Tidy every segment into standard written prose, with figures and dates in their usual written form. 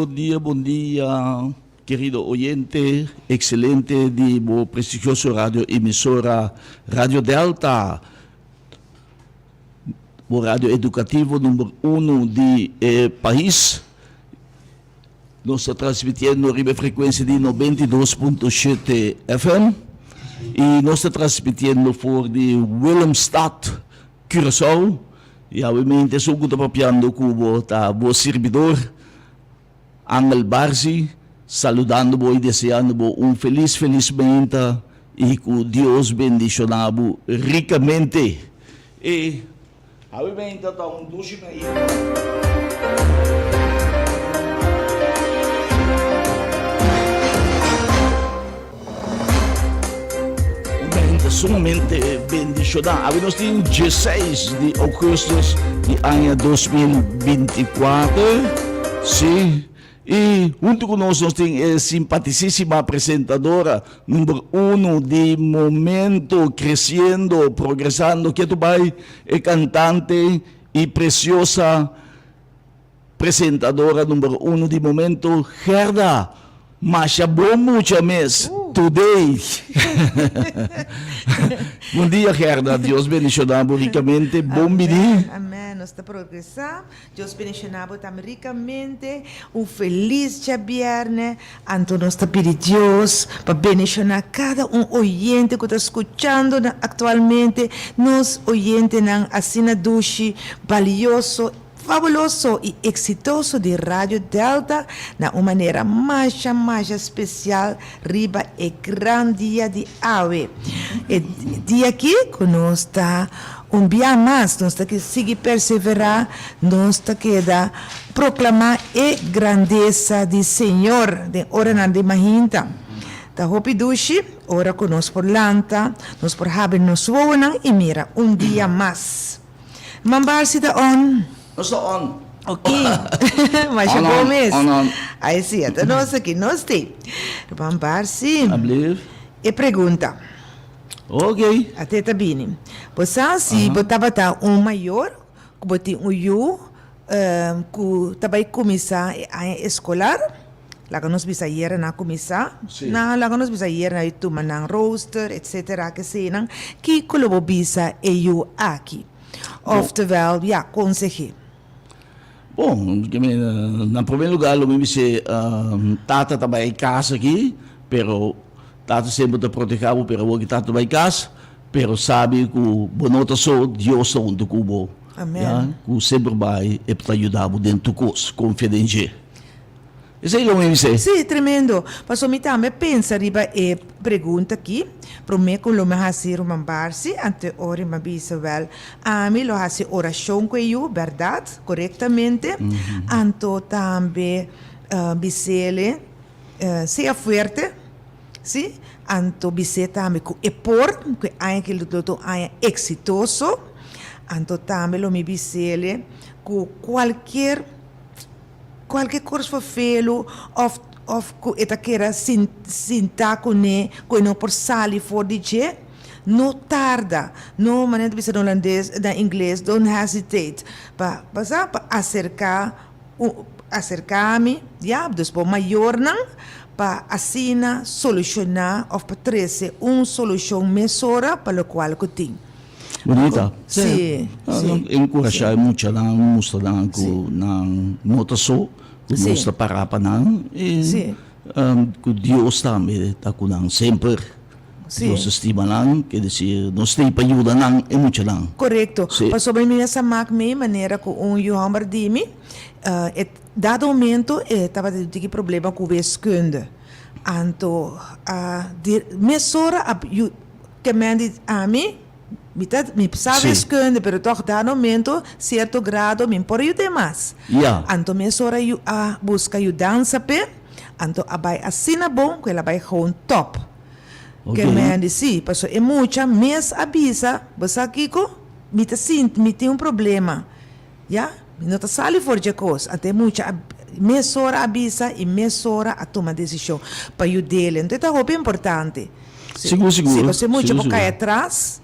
Bon dia, bon dia, kerido oyente excelente di bo prestigioso radio emisora Radio Delta, bo radio educativo number uno di e pais. Nos ta transmitiendo riba e frecuencia di 92.7 FM y nos ta transmitiendo for di Willemstad, Curaçao. Y awe esun cu ta papiando cu bo ta bo sirbidor Angel Barzi, saludando bo y deseando bo un feliz feliz meinta y cu Dios bendiciona bo ricamente. E Awe meinta ta un dushi meinta. Un meinta sumamente bendishoná. Awe nos tin dieseis di ougùstùs di aña 2024. Sí. I huntu ku nos nos tin e simpatisísima presentadora number uno di momento, creciendo, progresando, ketu bai e cantante i preciosa presentadora number uno di momento, Gerda. Masha bon mucha mes today. Bon dia Gerda, Dios bendiciona bo ricamente, bon bini. Amen, nos ta progresa. Dios bendiciona bo tambe ricamente. Un feliz djabierne. Anto nos ta pidi Dios pa bendiciona cada un oyente cu ta scuchando na actualmente. Nos oyentenan asina dushi, balioso, fabuloso y exitoso di Radio Delta na un manera masha masha special riba e gran dia di awe. E dia aki cu nos ta Un bia mas nos ta sigui perseverá, nos ta keda proklamá e grandesa di Señor den oranan di mahinta. Ta hopi dushi ora ku nos por lanta, nos por habri nos wowonan i mira un dia mas. Mambar si ta on? Nos ta on. Ok. Masha bon mes. Ai si, ata nos aki. Nos t'ei. Mambar si. E pregunta. Ok. Ate ta bini. Bo sa si bo tabata un mayor ku bo tin un yu ku ta bai kuminsá e aña eskolar, laga nos bisa ayera nan a kuminsá, nan laga nos bisa ayera nan a tuma nan rooster etsetera kesenan, kiko lo bo bisa e yu aki? Oftewel, ya, konseh'é. Bon, na promé lugá lo mi bis'é tata ta bai kas aki, pero Tata semper ta proteha bo, pero awor ki tata bai kas, pero sabi ku bo no ta so, Dios ta huntu ku bo. Amen. Ya, ku semper bai e ta yuda bo den tur kos, konfia den dje. Esei lo mi bis'é. Sí, tremendo. Pasobra mi tambe pensa riba e pregunta aki, promé ku lo mi hasi Ruman Barsi, anto e ora mi a bisa, wèl, ami lo hasi orashon ku e yu, bèrdat, korektamente, anto tambe bis'el, Sea fuerte, sí, anto bis'é tambe ku e por, ku e aña aki lo ta un aña eksitoso, anto tambe lo mi bis'é ku kualkier kualkier kos fafelu òf òf ku e ta keda sinta kuné ku e no por sali for di dje, no tarda, no manera ta bisa na holandes na ingles don't hesitate pa pa sa pa aserká. Un aserká mi, ya, dus bo mayornan pa asina solushoná òf pa trese un solushon mesora pa lokual ku tin. Bunita. Sí, sí. Enkurashá e muchanan, mustra nan ku nan no ta so, ku nos ta pará pa nan i ku Dios tambe ta ku nan semper. Dios ta stima nan, ke desir nos t'ei pa yuda nan e muchanan. Korekto. Pasobra mi a sa mak mi manera ku un yu hòmber di mi, e dado momento e tabata tin un tiki problema ku wiskunde. Anto a di mesora a yu ke men di ami, mi ta mi sa wiskunde pero tòg dado momento sierto grado mi por yud'é mas. Anto mesora yu a buska yudansa p'e, anto a bai asina bon ku el a bai gewoon tòp. Ke men di si, paso e mucha mes a bisa, bo sa kiko? Mi ta sinti, mi tin un problema, ya, mi no ta sali for dje kos. Anto e mucha a mesora a bisa i mesora a tuma desishon pa yud'el. Enton e ta hopi importante. Sigur, sigur. Si, paso e mucha por kai atras.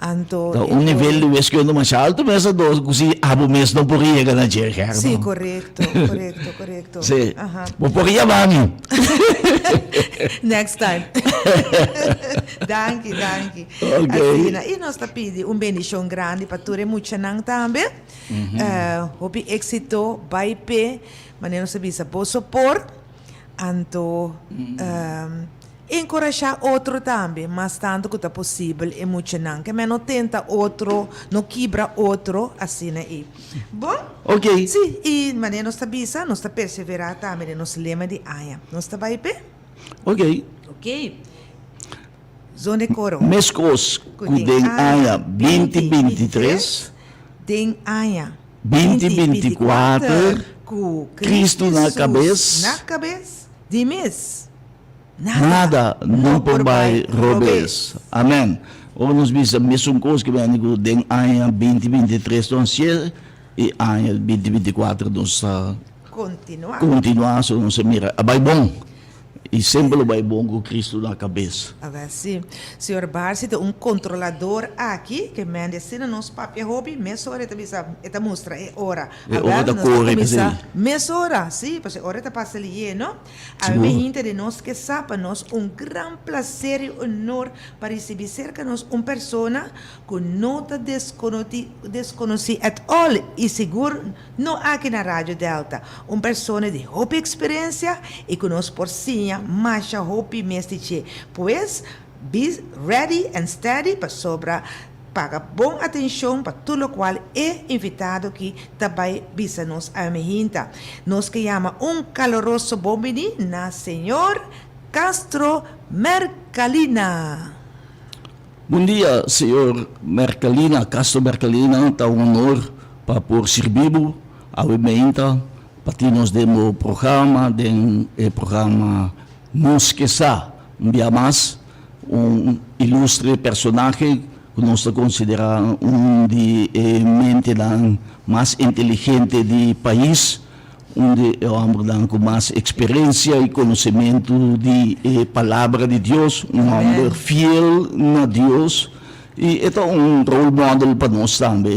Anto Ta e un por. nivel di wiskunde masha alto mes anto ku si abo mes no por yega na dje, Gerda. Sí, korekto, korekto, korekto. Sí. Aha. Bo por yama mi. Next time. Danki, danki. Ok. Asina, i nos ta pidi un bendishon grandi pa tur e muchanan tambe. Hopi éksito, bai p'e, manera nos ta bisa, boso por. Anto enkurashá otro tambe, mas tantu ku ta posibel e muchanan. Ke men no tenta otro, no kibra otro, asina ei. Bon? Ok. Sí, i manera nos ta bisa, nos ta perseverá tambe den nos lema di aña. Nos ta bai p'e? Ok. Ok. Zone koro. Meskos ku den aña 2023. Den aña. 2024. Ku Kristu na kabes. Na kabes di mes. Nada no por bai robes. Amen. Ora nos bisa mesun kos ke bini ku den aña 2023 nos hasié i aña 2024 nos ta Kontinuá. kontinuá so nos a mira a bai bon. I semper lo bai bon ku Kristu na kabes. Awel si, señor Barsi ta un kontrolador aki, ke mende asina nos papia hopi, mesora e ta bisa, e ta mustra e ora. E ora Awel ta nos ta kore kuminsá p'esei. mesora, si, pasobra e ora ta pasa lié, no? Awe Sigur. mi hinta di nos ke sa pa nos un gran plaser i honor pa risibí serka nos un persona ku no ta deskonosí at all i sigur No aki na Radio Delta, un persona di hopi experiencia y cu nos por siña masha hopi mes di dje. Pues, be ready and steady pasobra paga bon atencion pa tur locual e invitado aki ta bay bisa nos amehinta. Nos ke yama un caloroso bon bini na señor Castro Mercalina. Bon dia, señor Mercalina, Castro Mercalina, ta un honor pa por sirbi bo awe meinta pa tin nos den bo programa, den e programa Nos Ke Sa. Un bia mas, un ilustre personahe ku nos ta konsiderá un di e mentenan mas inteligente di pais, Un di e hòmbernan ku mas eksperensia i konosementu di e Palabra di Dios, un hòmber fiel na Dios, i e ta un role model pa nos tambe.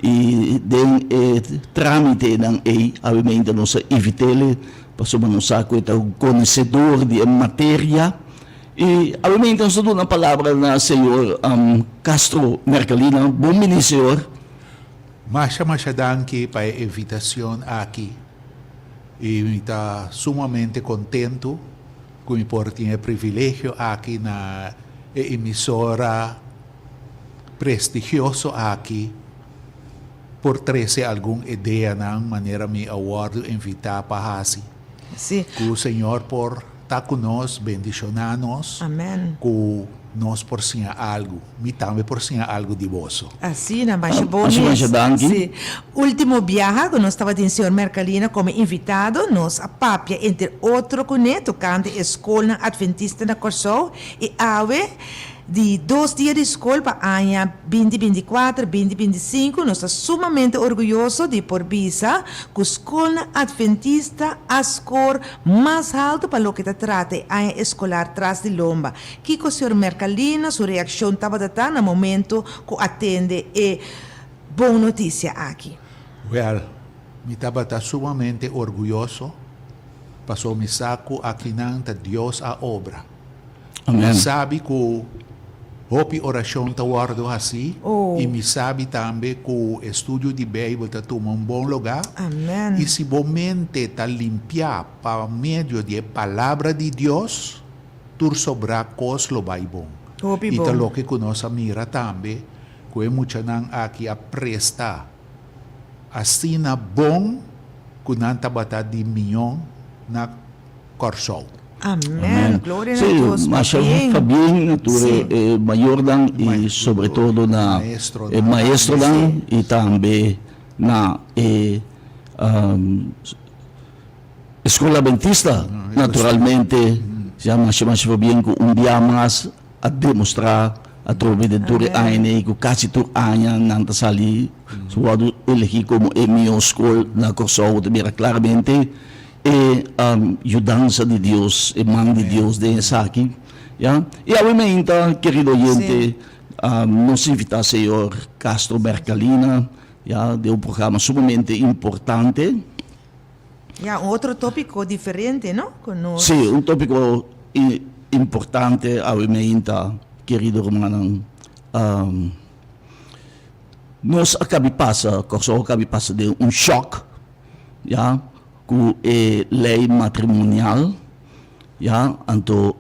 I den e trámitenan ei, awemente nos a invit'el pasobra nos sa ku e ta un konosedor di e materia. I awemente nos ta duna palabra na señor Castro Mercalina. Bon bini, señor. Masha masha danki pa e invitacion aki y mi ta sumamente contento cu mi por tin e privilegio aki na e emisora prestigioso aki por trece algun ideanan manera mi a wordo invita pa haci. Cu Señor por ta cu nos, bendiciona nos. Amen. Cu nos por siña algu. Mi tambe por siña algu di boso. Asina, masha bon Masha, mes. masha danki. Sí. Ultimo biaha cu nos tabatin señor Mercalina como invitado, nos a papia entre otro cune tocante e scolnan Adventista na Corsou y awe di dos dia di scol pa aña 2024, 2025, nos ta sumamente orguyoso di por bisa cu scolnan Adventista a score mas halto pa loke ta trata e aña eskolar tras di lomba. Kiko señor Mercalina su reakshon tabata ta na momento ku a tende e bon notisia aki? Wèl, mi tabata sumamente orguyoso pasobra mi sa ku akinan ta Dios a obra. Amen. Mi sabi ku hopi orashon ta wòrdu hasí i mi sabi tambe ku estudio di Beibel ta tuma un bon lugá. Amen. I si bo mente ta limpiá pa medio di e Palabra di Dios, tur sobrá kos lo bai bon. Hopi I ta bon. loke ku nos a mira tambe ku e muchanan aki a presta asina bon ku nan tabata di mion na Kòrsou. Amen. Gloria na Sí, Dios. masha Pabien. pabien na tur Sí. e mayornan i sobre todo na Maestronan. e maestronan i tambe na e Escola Adventista. Naturalmente, ya masha masha pabien ku un bia mas a demostrá atrobe den tur e añanan ei ku kasi tur aña nan ta sali su wòrdu elegí komo e mihó skol na Kòrsou. Ta mira klaramente E yudansa di Dios, e man di Dios den esaki, ya. I awe mainta, kerido oyente, Sí. Nos invita señor Castro Mercalina ya den un programa sumamente importante. Ya, un otro tópiko diferente, no? Ku nos. Sí, un tópiko importante awe meinta, kerido rumannan. Nos a kabi pasa, Kòrsou a kabi pasa den un shòk, ya, ku e lei matrimonial, ya, anto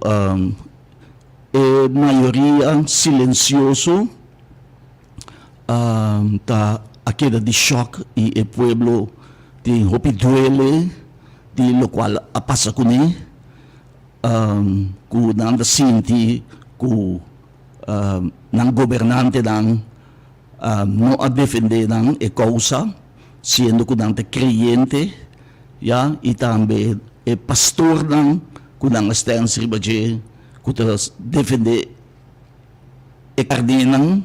e mayoria silensioso ta a keda di shòk i e pueblo tin hopi duele di lokual a pasa kuné, ku nan ta sinti ku nan gobernantenan no a defendé nan e kousa, siendo ku nan ta kreyente, ya, i tambe e pastornan ku nan a stèns riba dje ku ta defendé e karnénan.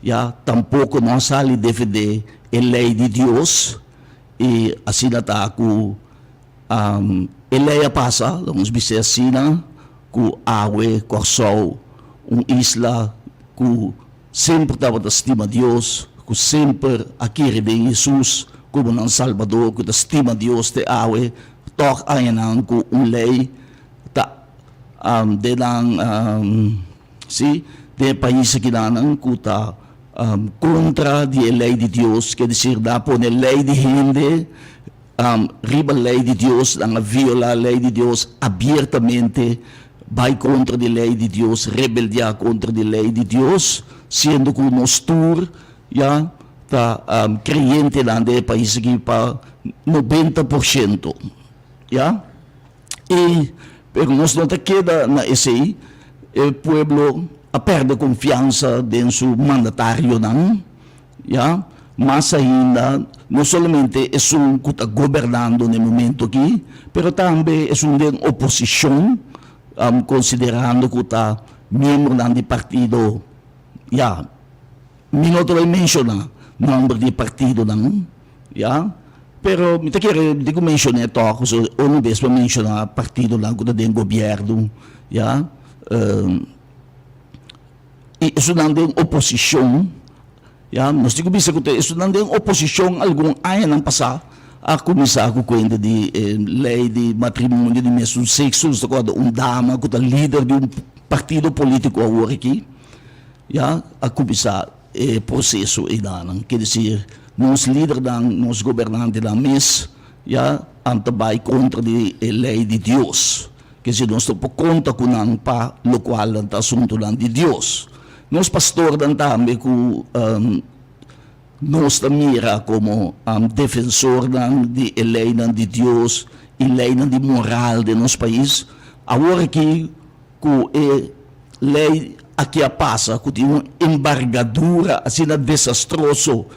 Ya tampoko no a sali defendé e lei di Dios, i asina ta ku e lei a pasa, lo nos bis'é asina, ku awe Kòrsou, un isla ku semper tabata stima Dios, ku semper a kere den Hesus komo nan Salbador, ku ta stima Dios te awe, tòg aña nan ku un lei ta den nan. Sí, den e pais akinanan ku ta kontra di e lei di Dios, ke desir nan a pone lei di hende riba lei di Dios, nan a violá lei di Dios abiertamente, bai kontra di lei di Dios, rebeldiá kontra di lei di Dios, siendo ku nos tur ya ta kreyentenan den e pais aki pa 90%, ya. I pero nos no ta keda na esei, e pueblo a perde konfiansa den su mandatarionan, ya, mas ainda no solamente esun ku ta gobernando na e momento aki, pero tambe esun den oposishon, konsiderando ku ta miembronan di partido, ya. Mi no ta bai menshoná nòmber di e partidonan, ya, pero mi ta kere di ku menshoné tòg, pasobra unu bes pa menshoná partidonan ku ta den gobièrnu, ya, i esunnan den oposishon, ya, nos tin ku bisa ku ta esunnan den oposishon algun añanan pasá a kuminsá ku kuenta di e lei di matrimonio di mesun sekso, nos ta kòrda un dama ku ta lider di un partido polítiko awor aki. Ya a kuminsá e proseso einan. Ke desir, nos lidernan, nos gobernantenan mes ya an ta bai kontra di e lei di Dios. Ke desir, nos no por konta ku nan pa lokual nan ta asuntunan di Dios. Nos pastornan tambe ku nos ta mira komo defensornan di e leinan di Dios i leinan di moral den nos pais, awor aki Ku e lei aki a pasa ku tin un embargadura asina desastroso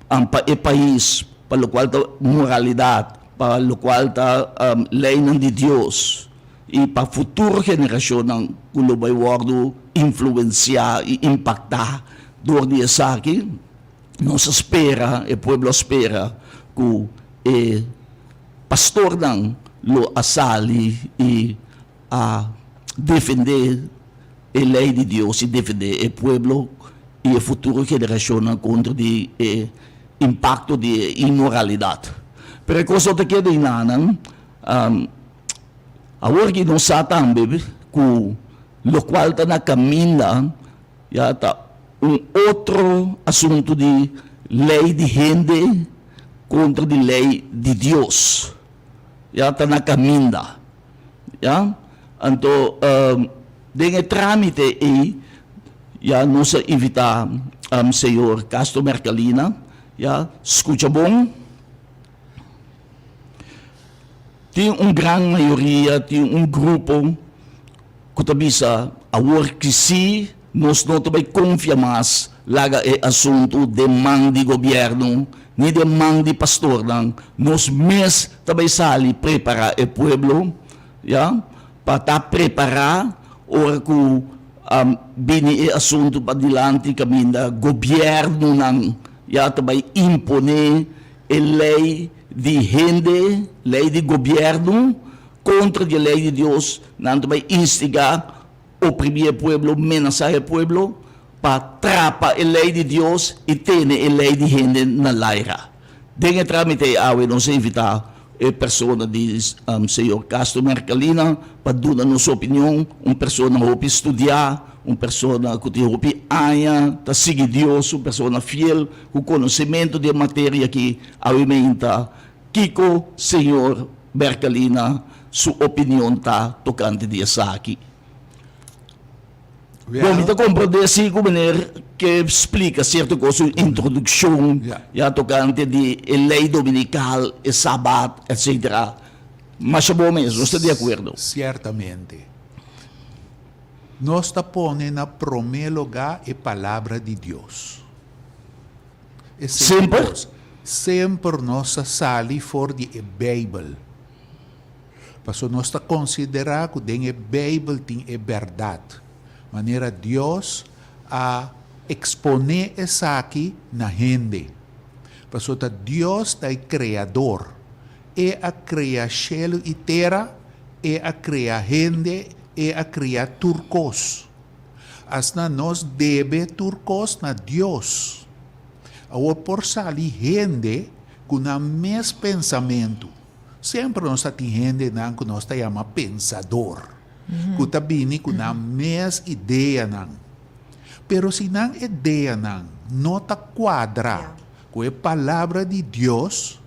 pa e pais pa lokual ta moralidat, pa lokual ta leinan di Dios i pa futuro generashonnan ku lo bai wòrdu influensiá i impaktá dor di esaki, nos a spera, e pueblo a spera ku e pastornan lo a sali i a defendé e lei di Dios i defendé e pueblo i e futuro generashonnan kontra di e impakto di e inmoralidat. Pero e kos no ta keda einanan. Awor ki nos sa tambe ku lokual ta na kaminda ya ta un otro asuntu di lei di hende kontra di lei di Dios. Ya ta na kaminda. Ya, anto den e trámite ei ya nos a invitá señor Castro Mercalina, ya, skucha bon, tin un gran mayoria, tin un grupo ku ta bisa awor ki si nos no ta bai konfia mas laga e asuntu den man di gobièrnu ni den man di pastornan, nos mes ta bai sali prepará e pueblo, ya, pa ta prepará ora ku bini e asuntu padilanti kaminda gobièrnunan, ya, ta bai imponé e lei di hende, lei di gobièrnu kontra di e lei di Dios, nan ta bai instigá. oprimí e pueblo, menasá e pueblo, pa trapa e lei di Dios i tene e lei di hende na laira. Den e trámite ei awe nos a invitá e persona di señor Castro Mercalina pa duna nos opinion, un persona hopi studiá, un persona ku tin hopi aña ta sigui Dios, un persona fiel ku konosementu di e materia aki. Awe meinta kiko señor Mercalina su opinion ta tokante di esaki. Bon, mi ta komprendé si ku meneer ke splika sierto kos, un introdukshon ya tokante di e lei dominikal, e sabat, etsetera. Masha bon mes, nos ta di akuerdo. Siertamente. Nos ta pone na promé lugá e Palabra di Dios. Esei ta Semper? kos. Semper nos ta sali for di e Beibel. Pasobra nos ta konsiderá ku den e Beibel tin e bèrdat, manera Dios a eksponé esaki na hende. Pasobra ta Dios ta e Kreador. E a krea shelu i tera, e a krea hende, e a krea tur kos. Asina nos debe tur kos na Dios. Awor por sali hende ku nan mes pensamentu. Semper nos ta tin hendenan ku nos ta yama pensador, ku ta bini ku nan mes ideanan. Pero si nan ideanan no ta kuadra ku e Palabra di Dios,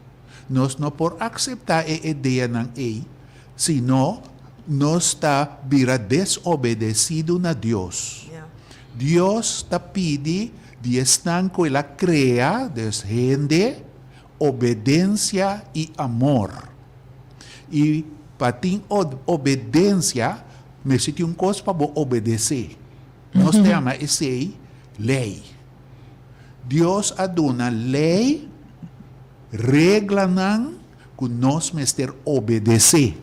nos no por akseptá e ideanan ei, sino nos ta bira desobedesidu na Dios. Dios ta pidi di esnan ku el a krea, dus hende, Obedensia i amor. I pa tin obedensia, mester tin un kos pa bo obedesé. Nos ta yama esei lei. Dios a duna lei, reglanan ku nos mester obedesé.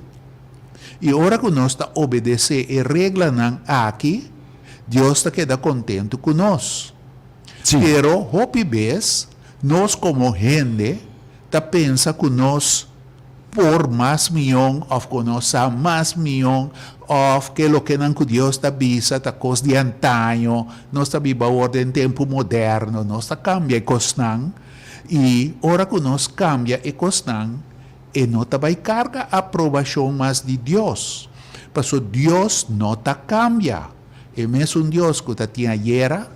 I ora ku nos ta obedesé e reglanan aki, Dios ta keda kontentu ku nos. Pero hopi bes nos komo hende ta pensa ku nos por mas mion òf ku nos sa mas mion òf ke lokenan ku Dios ta bisa ta kos di antaño, nos ta biba awor den tempu moderno, nos ta kambia e kosnan i ora ku nos kambia e kosnan e no ta bai karga aprobashon mas di Dios, pasobra Dios no ta kambia, e mesun Dios ku ta tin ayera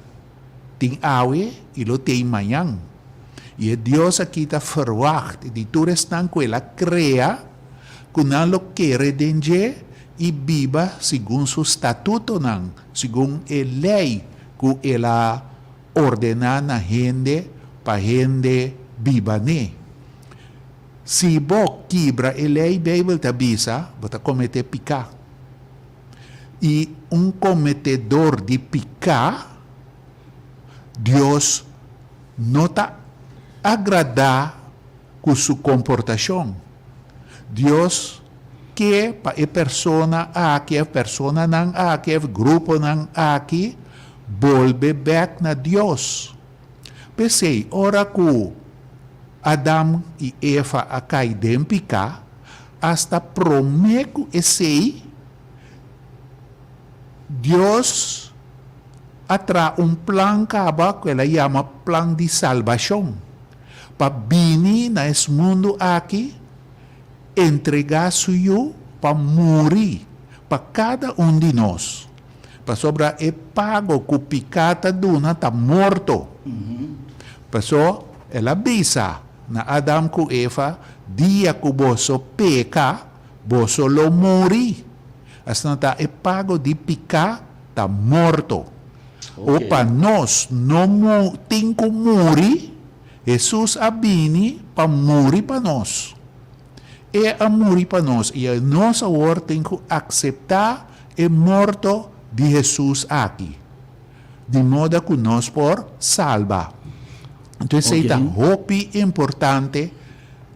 Tin awe i lo tei mañan. I e Dios aki ta ferwagt di tur esnan ku el a krea ku nan lo kere den dje i biba segun su statutonan, segun e lei ku el a ordená na hende pa hende biba n'e. Si bo kibra e lei, Beibel ta bisa, bo ta kometé piká. I un kometedor di piká, Dios no ta agradá ku su komportashon. Dios ke pa e persona aki òf personanan aki òf gruponan aki bolbe bèk na Dios. P'esei, ora ku Adam i Eva a kai den piká, Asta promé ku esei, Dios a traha un plan kaba ku el a yama plan di salbashon, pa bini na es mundu aki, entregá su Yu pa muri pa kada un di nos, pasobra e pago ku piká ta duna ta morto. Paso el a bisa na Adam ku Eva, Dia ku boso peka, boso lo muri. Asina ta e pago di piká ta morto. O pa nos no tin ku muri, Hesus a bini pa muri pa nos. E a muri pa nos i nos awor tin ku akseptá e morto di Hesus aki, di moda ku nos por salba. Anto esei ta hopi importante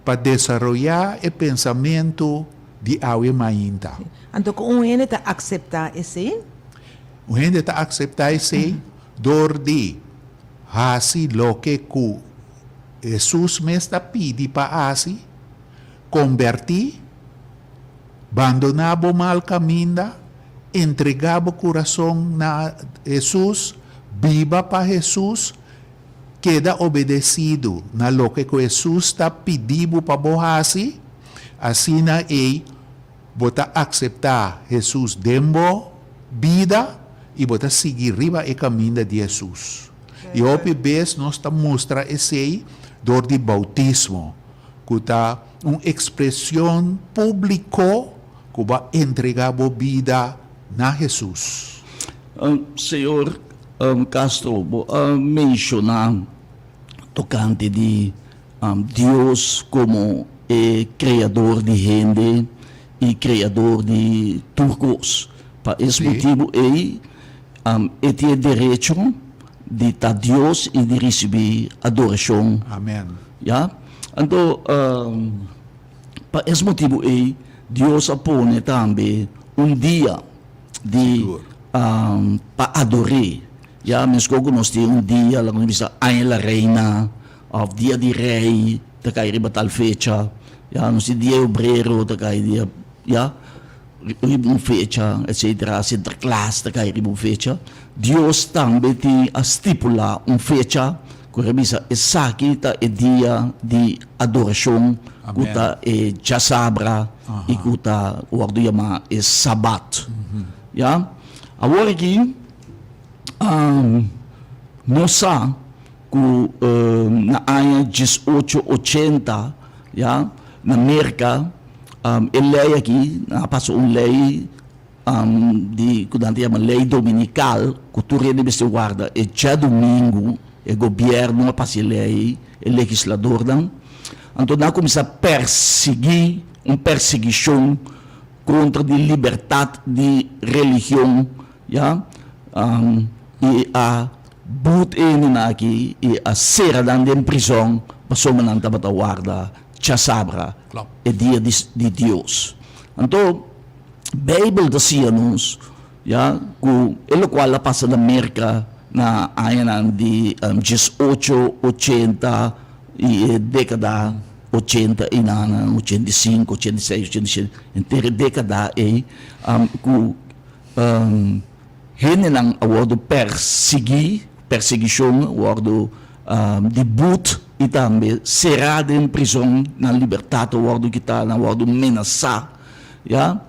pa desaroyá e pensamentu di awe mainta. Anto ku un hende ta akseptá esei? Un hende ta akseptá esei dor di hasi loke ku Hesus mes ta pidi pa hasi, kombertí, bandoná bo mal kaminda. Entregá bo kurason na Hesus, biba pa Hesus, keda obedesidu na loke ku Hesus ta pidi bo pa bo hasi, asina ei bo ta akseptá Hesus den bo bida i bo ta sigui riba e kaminda di Hesus. I hopi bes nos ta mustra esei dor di boutismo, ku ta un ekspresion públiko ku bo a entregá bo bida na Hesus. Señor Castro, bo a menshoná tokante di Dios komo e kreador di hende i kreador di tur kos. Pa es motibu ei, e tin e derecho di ta Dios i di risibí adorashon. Amen. Ya? Anto, pa es motibu ei, Dios a pone tambe un dia di pa ador'é. Ya, meskos ku nos tin un dia, laga nos bisa Aña la Reina òf Dia di Rei ta kai riba tal fecha. Ya, nos tin Dia Obrero ta kai dia, ya, riba un fecha, etsetera. Sinterklaas ta kai riba un fecha. Dios tambe tin a stipulá un fecha ku el a bisa esaki ta e dia di adorashon ku ta e djasabra i ku ta wòrdu yamá e sabat. Ya. Awor aki nos sa ku na aña diesocho ochenta, ya, na Merka e lei aki nan a pasa un lei di ku nan ta yama lei dominikal ku tur hende mester warda e djadumingu, e gobièrnu a pasa e lei, e legisladornan. Anto nan a kuminsá persiguí, un persiguishon kontra di libertat di religion, ya, i a but e hendenan aki i a sera nan den prizòn pasobra nan tabata warda djasabra, e dia di Dios. Anto. Beibel ta siña nos ya ku e lokual a pasa na Merka na añanan di diesocho ochenta i e dékada ochenta i na añanan 85, 86, 87, henter e dékada ei ku hendenan a wòrdu persiguí, persiguishon a wòrdu di but i tambe será den prizòn, nan libertat a wòrdu kitá, nan a wòrdu menasá. Ya,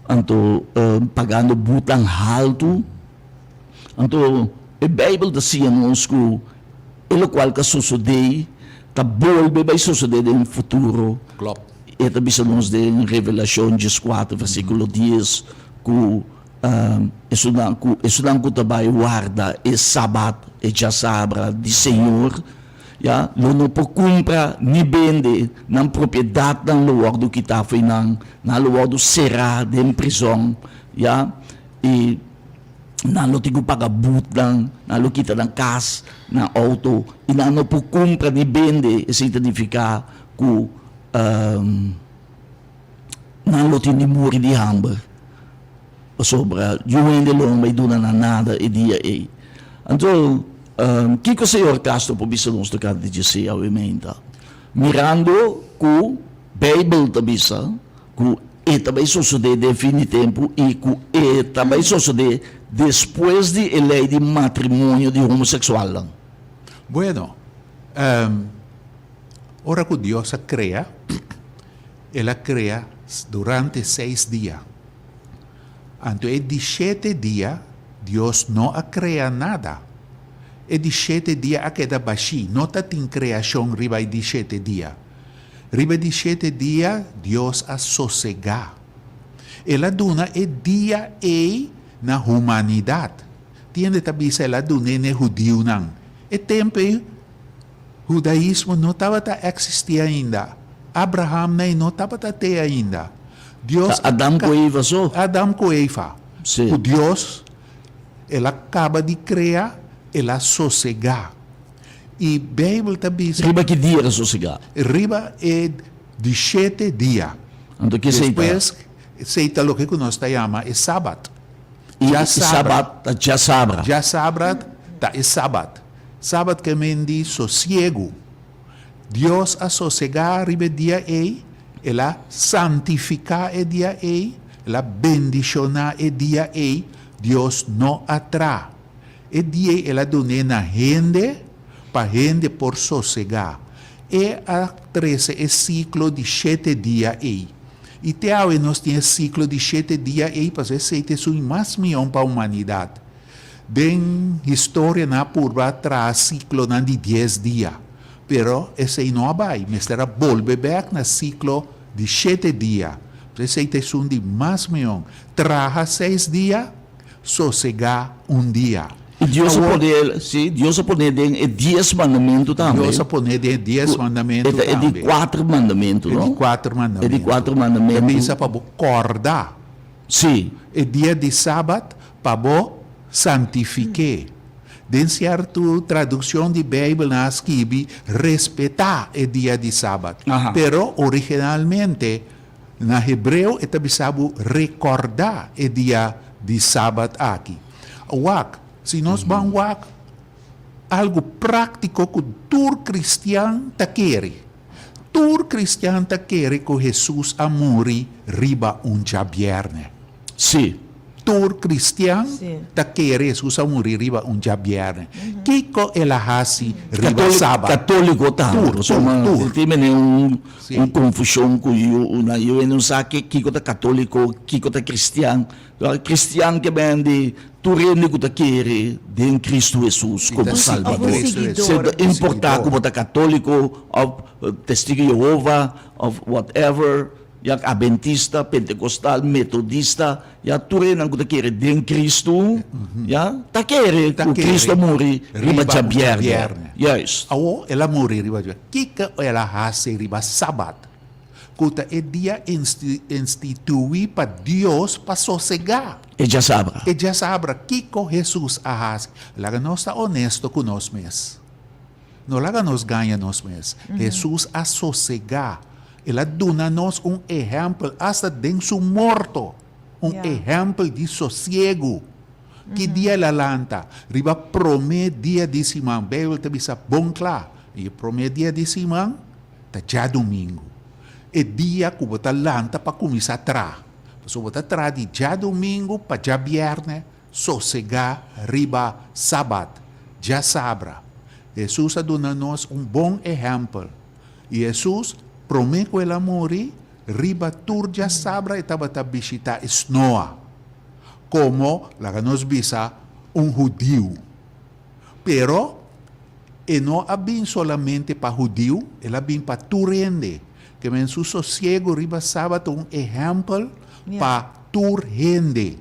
anto pagando butan haltu. Anto e Bijbel ta siña nos ku e lokual ta sosodé ta bolbe bai sosodé den futuro. Klopt. E ta bisa nos den Revelashon dieskuater versíkulo dies ku esunnan ku esunnan ku ta bai warda e sabat, e djasabra di Señor, Ya, lo no por kumpra ni bende, nan propiedatnan lo wòrdu kitá fo'i nan, nan lo wòrdu será den prizòn, ya, i nan lo tin ku paga butnan, nan lo kita nan kas, nan outo, i nan no por kumpra ni bende, esei ta nifiká ku nan lo tin di muri di hamber. Pasobra yu hende lo no bai duna nan nada e dia ei. Anto, kiko señor Castro por bisa nos tokante di dje awe meinta? Mirando ku Beibel ta bisa ku e ta bai sosodé den fin di tempu i ku e ta bai sosodé despues di e lei di matrimonio di homoseksualnan. Bueno, ora ku Dios a krea, El a krea durante seis dia. Anto e di shete dia Dios no a krea nada. E di shete dia a keda bashí, no ta tin kreashon riba e di shete dia. Riba e di shete dia Dios a sosegá. El a duna e dia ei na humanidat. Tin hende ta bisa el a dun'é n'e hudiunan. E tempu ei Hudaismo no tabata eksistí ainda. Abraham nei no tabata te ainda. Dios Ta Adam ku Eva so. Adam ku Eva. Sí. Ku Dios el a kaba di krea, el a sosegá. I Beibel ta bisa. Riba ki dia el a sosegá? Riba e di shete dia. Anto ki esei ta? Despues, esei ta loke ku nos ta yama e sabat. I e sabat ta djasabra. Djasabra ta e sabat. Sabat ke men di sosiegu. Dios a sosegá riba e dia ei, El a santifiká e dia ei. El a bendishoná e dia ei, Dios no a traha. E dia ei el a dun'é na hende pa hende por sosegá. E a trese e siklo di shete dia ei. I te awe nos tin e siklo di shete dia ei pasobra esei ta esun mas mihó pa humanidat. Den historia nan a purba traha siklonan di dies dia, pero esei no a bai. Mester a bolbe bèk na siklo di shete dia. Esei ta esun di mas mihó. Traha seis dia, sosegá un dia. I Dios a pone, sí, Dios a pone den e dies mandamentu tambe. Dios a pone den e dies mandamentu tambe. E ta e di kuater mandamentu, no? E di kuater mandamentu. E di kuater mandamentu. Ta bisa pa bo kòrda. Sí. E dia di Sabat pa bo santifik'é. Den sierto tradukshon di Beibel nan a skibi respetá e dia di Sabat. Pero originalmente na hebreo e ta bisa bo rekòrdá e dia di Sabat aki. Wak, si nos ban wak algu práktiko ku tur kristian ta kere. Tur kristian ta kere ku Hesus a muri riba un djabièrnè. Sí. Tur kristian ta kere Hesus a muri riba un djabièrnè. Kiko el a hasi riba sabat? Katóliko tambe. Tur, tur, tur. Tin mene un konfushon ku yu na yu hende no sa kiko ta katóliko, kiko ta kristian. Kristian ke ben di tur hende ku ta kere den Kristu Hesus komo Salbador. Sin ta importá ku bo ta katóliko òf Testigu di Yehova òf whatever, ya abentista, pentekostal, metodista, ya tur hendenan ku ta kere den Kristu, ya, ta kere ku Kristu a muri riba djabièrnè. Juist. Awor el a muri riba djabièrnè. Kiko el a hasi riba sabat? Ku ta e dia instituí pa Dios pa sosegá. E djasabra. E djasabra. Kiko Hesus a hasi? Laga nos ta onesto ku nos mes. No laga nos gaña nos mes. Hesus a sosegá. El a duna nos un ehèmpel asta den su morto. Un ehèmpel di sosiegu. Ki dia el a lanta? Riba promé dia di siman. Beibel ta bisa bon kla. E promé dia di siman Ta djadumingu, e dia ku bo ta lanta pa kuminsá traha. Pasobra bo ta traha di djadumingu pa djabièrnè, sosegá riba sabat, djasabra. Hesus a duna nos un bon ehèmpel. I Hesus, promé ku el a muri, riba tur djasabra e tabata bishitá e snoa, komo, laga nos bisa, un hudiu. Pero, e no a bin solamente pa hudiu, el a bin pa tur hende. Ke men su sosiego riba Sabat ta un ehèmpel pa tur hende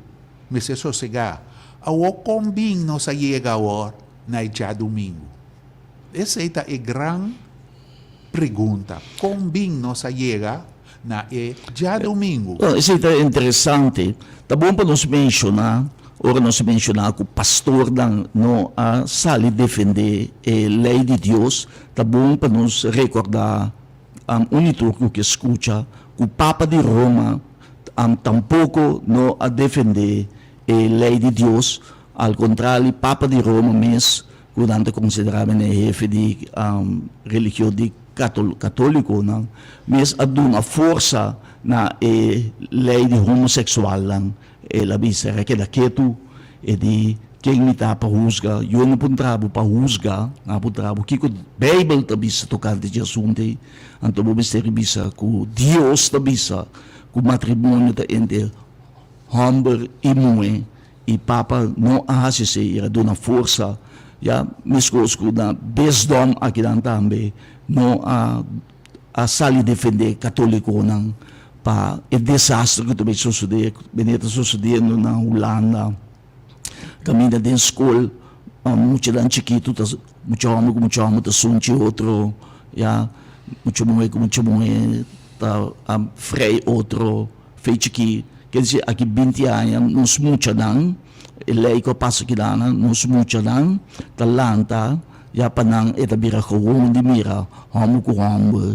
mester sosegá. Awor kon bin nos a yega awor na e djadumingu? Esei ta e gran pregunta. Kon bin nos a yega na e djadumingu? Bueno, esei ta interesante. Ta bon pa nos menshoná, ora nos menshoná ku pastornan no a sali defendé e lei di Dios, ta bon pa nos rekordá un i tur ku ke skucha ku Papa di Roma tampoko no a defendé e lei di Dios. Al kontrali, Papa di Roma mes ku nan ta konsiderá mene hefe di religion di katolikonan, mes a duna forsa na e lei di homoseksualnan. El a bisa, El a keda ketu, e di, Ken mi ta pa husga? Yo no por ntra bo pa husga, nan a puntra bo kiko Beibel ta bisa tokante dje asuntu ei. Anto bo mester bisa ku Dios ta bisa ku matrimonio ta entre hòmber i muhé. I papa no a hasi esei, el a duna forsa, ya, meskos ku na bisdom akinan tambe no a a sali defendé katolikonan pa e desaster ku ta bay sosodé, ku bini ta sosodiendo na Hulanda, kaminda den skol muchanan chikitu ta mucha hòmber ku mucha hòmber ta sunchi otro, ya, mucha muhé ku mucha muhé ta frei otro. Fe chikí, ker disi aki binti aña nos muchanan, e lei ku a pasa kidanan, nos muchanan ta lanta ya pa nan e ta bira gewoon di mira hòmber ku hòmber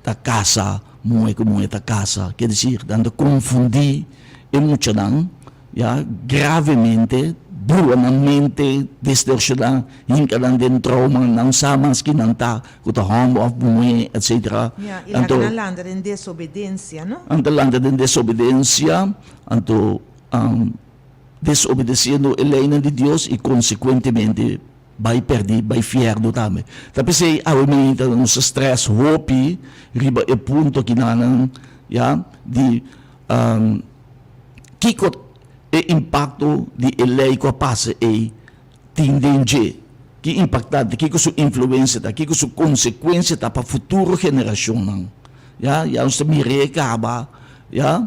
ta kasa, muhé ku muhé ta kasa. Ker disi nan ta konfundí e muchanan ya gravemente. brua nan mente, distorsioná, hinka nan den trauma, nan sa mas ki nan ta, ku ta hòmber òf muhé, etsetera. Ya, i laga nan landa den desobedensia, no? Nan ta landa den desobedensia, anto desobedesiendo e leinan di Dios i konsekuentemente bai pèrdí, bai fièrnu tambe. Ta p'esei awe mainta nos ta strès hopi riba e punto akinanan, ya, di kiko E impakto di e lei ku a pasa ei tin den dje? Ki impaktante, kiko su influensia ta, kiko su konsekuensia ta pa futuro generashonnan? Ya, ya nos ta mir'é kaba, ya.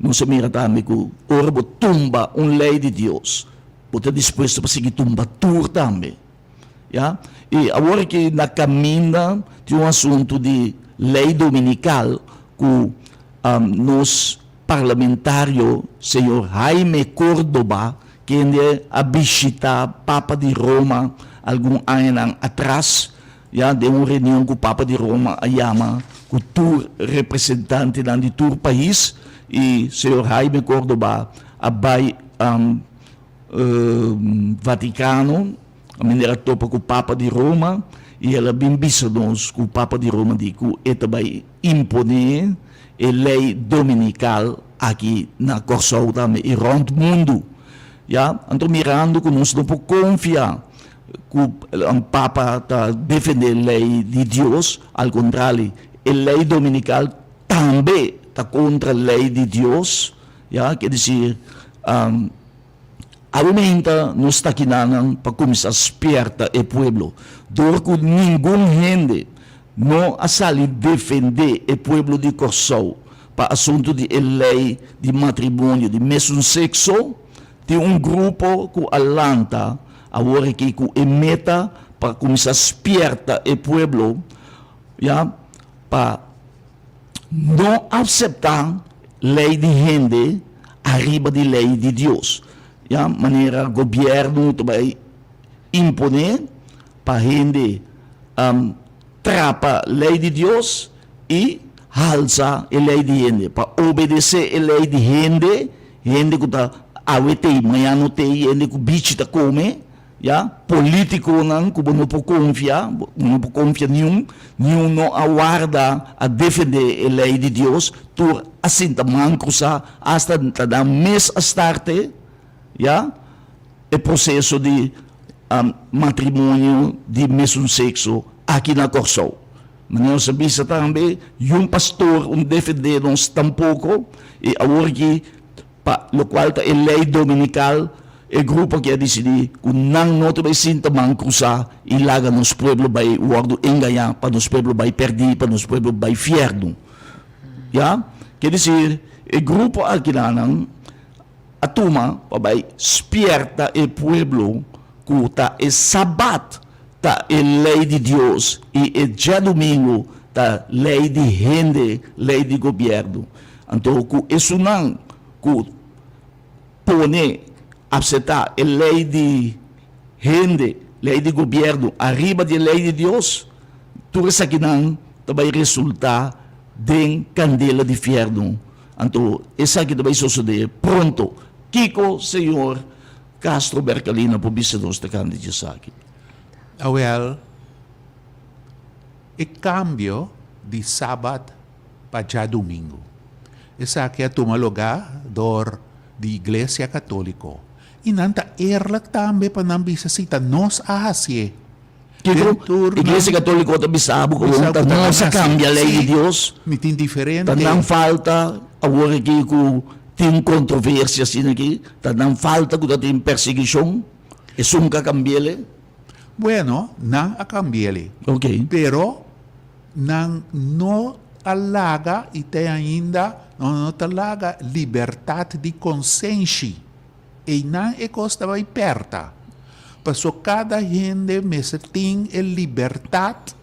Nos a mira tambe ku ora bo tumba un lei di Dios, bo ta dispuesto pa sigui tumba tur tambe. Ya, i awor aki na kaminda tin un asuntu di lei dominikal ku nos parlamentario señor Jaime Cordoba kende a bishita Papa di Roma algun añanan atras, ya, den un reunion ku Papa di Roma a yama ku tur representantenan di tur pais i señor Jaime Cordoba a bai Vaticano, a manera a topa ku Papa di Roma i el a bin bisa nos ku Papa di Roma di ku e ta bai imponé e lei dominikal aki na Kòrsou tambe i rònt mundu. Ya, anto mirando ku nos no por konfia ku Papa ta defendé lei di Dios, al kontrali e lei dominikal tambe ta kontra lei di Dios, ya, ke desir Awe meinta nos ta kinanan pa kuminsá spierta e pueblo, dor ku ningun hende no a sali defendé e pueblo di Kòrsou pa asuntu di e lei di matrimonio di mesun sekso. Tin un grupo ku a lanta awor aki ku e meta pa kuminsá spierta e pueblo, ya, pa No aseptá lei di hende ariba di lei di Dios. Ya, manera gobièrnu ta bai imponé pa hende trapa lei di Dios i halsa e lei di hende, pa obedesé e lei di hende, hende ku ta awe t'ei, mañana no t'ei, hende ku bichi ta kome. Ya, politiconan cu bo no por confia, bo no por confia niun, niun no a warda, a defende e ley di Dios, tur a sinta man cruza, hasta ta nan mes a starte, ya, e proceso di matrimonio di mesun sexo aki na Corsou. Manera nos a bisa tambe, yun pastor un defende nos tampoco, y awor aki Pa lokual ta e lei dominikal, e grupo aki a disidí ku nan no ta bai sinta man krusá i laga nos pueblo bai wòrdu engañá, pa nos pueblo bai pèrdí, pa nos pueblo bai fièrnu. Ya? Ke desir, e grupo akinanan a tuma pa bai spièrta e pueblo ku ta e sabat ta e lei di Dios i e djadumingu ta lei di hende, lei di gobièrnu. Anto ku esunnan ku pone apseptá e lei di hende, lei di gobièrnu ariba di e lei di Dios, tur esakinan ta bai resultá den kandela di fièrnu. Anto esaki ta bai sosodé pronto. Kiko Señor Castro Bercalina por bisa nos tocante di esaki? Awel, e cambio di Sabat pa djadumingu. Esaki a tuma lugá dor di Iglesia Católico. I nan ta eerlijk tambe pa nan bisa si ta nos a hacié. Kiko Iglesia Católico ta bisa bo ku ta nos a cambia ley di Dios? Mi tin diferente. Ta nan falta awor aki ku tin controversia asina aki? Ta nan falta ku ta tin persiguishon? Esun ka cambiele? Bueno, nan a cambiele. Ok. Pero nan no a laga i te ainda no ta laga libertad di consenshi. Einan e kos ta bai pèrta. Paso kada hende mester tin e libertat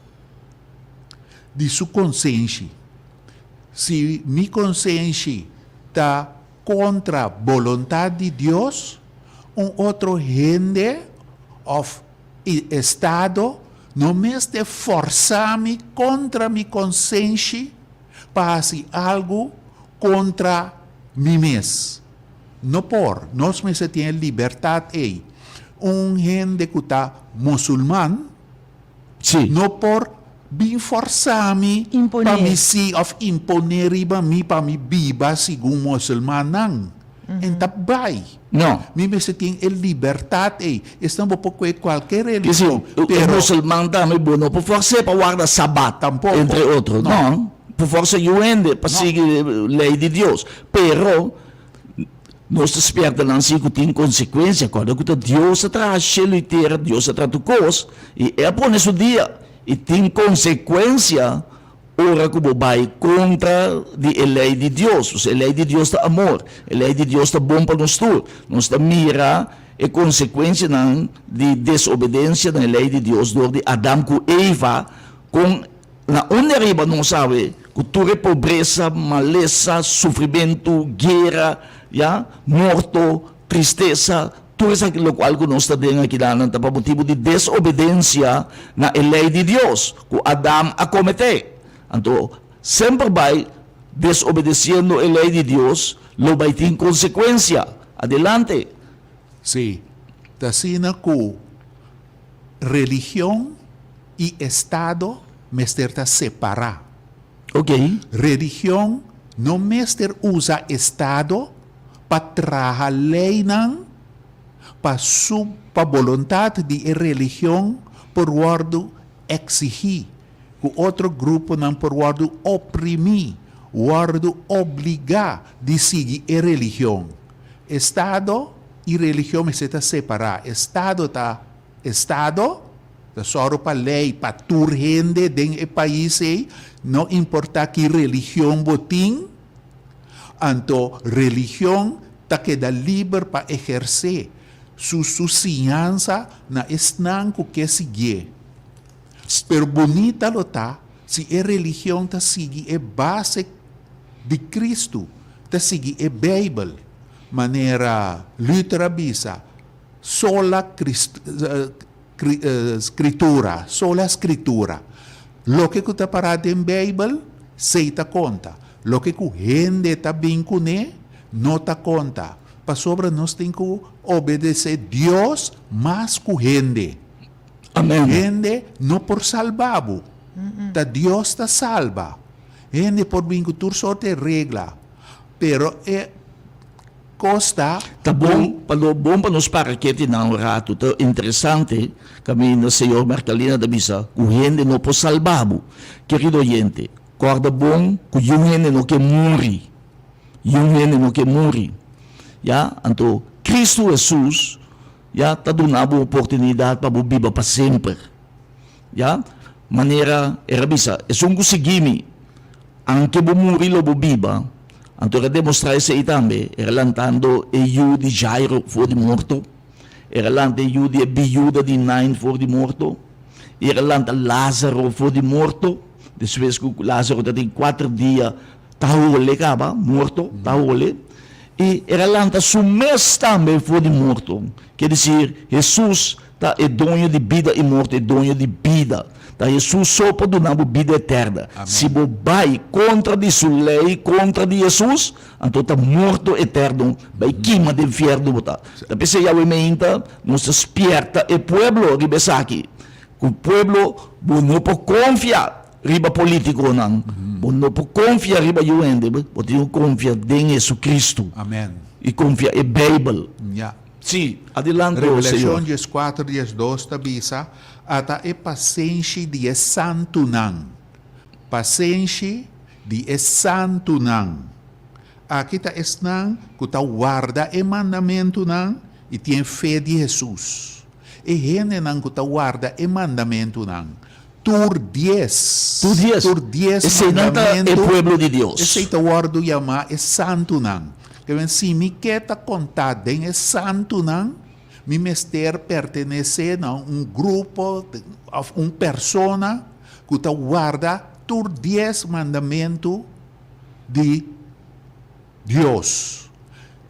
di su konsenshi. Si mi konsenshi ta kontra boluntat di Dios, un otro hende òf e estado no mester fòrsa mi kontra mi konsenshi pa hasi algu kontra mi mes. No por. Nos mester tin e libertat ei. Un hende ku ta musulman no por bin forsa mi pa mi si òf imponé riba mi pa mi biba segun musulmannan. En ta bai. No. Mi mester tin e libertat ei. Esnan bo por kohe kualke religion, pero. E musulman tambe bo no por fors'é pa warda sabat. Tampoko. Entre otro. No. Por forsa yu hende pa sigui lei di Dios. Pero nos ta spierta nan si ku tin konsekuensia. Kòrda ku ta Dios a traha shelu i tera, Dios a traha tur kos, i E a pone su dia. I tin konsekuensia ora ku bo bai kontra di e lei di Dios. Pasobra e lei di Dios ta amor. E lei di Dios ta bon pa nos tur. Nos ta mira e konsekuensianan di desobedensia na e lei di Dios dor di Adam ku Eva, kon Na unda riba nos sabe ku tur e pobresa, malesa, sufrimentu, guera, ya, morto, tristesa, tur esaki lokual ku nos ta den akidanan ta pa motibu di desobedensia na e lei di Dios ku Adam a kometé. Anto, semper bai desobedesiendo e lei di Dios lo bai tin konsekuensia. Adelante. Sí, ta asina ku Religion i estado mester ta separá. Ok. Religion no mester usa estado pa traha leinan pa su pa boluntat di e religion por wòrdu eksigí, ku otro gruponan por wòrdu oprimí, wòrdu obligá di sigui e religion. Estado i religion mester ta separá. Estado ta estado, ta sòru pa lei pa tur hende den e pais ei, no importá ki religion bo tin. Anto religion ta keda liber pa ehersé su su siñansa na esnan ku ke siguié. Pero bunita lo ta si e religion ta sigui e base di Kristu, ta sigui e Beibel, manera Luther a bisa, Sola Scritura, sola Scritura. Loke ku ta pará den Beibel, sei ta konta. Loke ku hende ta bin kuné, no ta konta. Pasobra nos tin ku obedesé Dios mas ku hende. Amen. Hende no por salba bo. Ta Dios ta salba. Hende por bin ku tur sorte regla, pero e kos ta. Ta bon pa lo bon pa nos para keti nan un ratu. Ta interesante kaminda Señor Mercalina ta bisa ku hende no por salba bo. Kerido oyente, kòrda bon ku yun hende no ke muri. Yun hende no ke muri. Ya, anto Kristu Hesus ya ta duna bo oportunidat pa bo biba pa semper. Ya, manera el a bisa, Esun ku sigui mi, anke bo muri lo bo biba. Anto el a demostrá esei tambe, el a lantando e yu di Jairo for di morto, el a lanta e yu di e biyuda di Nain for di morto, i el a lanta Lázaro for di morto, despues ku Lázaro tatin kuater dia ta hole kaba, morto, ta hole, i el a lanta su mes tambe for di morto. Ke desir, Hesus Ta e doño di bida i morto, e doño di bida. Ta Hesus so por duna bo bida eterna. Si bo bai kontra di su lei, kontra di Hesus, anto ta morto eterno, bai kima den fierno bo ta. Ta p'esei Yahweh meinta nos ta spierta e pueblo riba esaki, ku pueblo bo no por konfia riba politikonan, bo no por konfia riba yu hende, bo tin ku konfia den Hesukristu i konfia e Beibel. Sí, adelante, o Señor. Revelashon dieskuater diesdos ta bisa, Ata e pasenshi di e santunan, pasenshi di e santunan. Aki ta esnan ku ta warda e mandamentunan i tin fe di Hesus. E hendenan ku ta warda e mandamentunan, tur dies, Tur dies. tur dies Eseinan ta e mandamentu, pueblo di Dios. esei ta wòrdu yamá e santunan. Ke si mi ke ta kontá den e santunan, mi mester pertenesé na un grupo òf un persona ku ta warda tur dies mandamentu di Dios.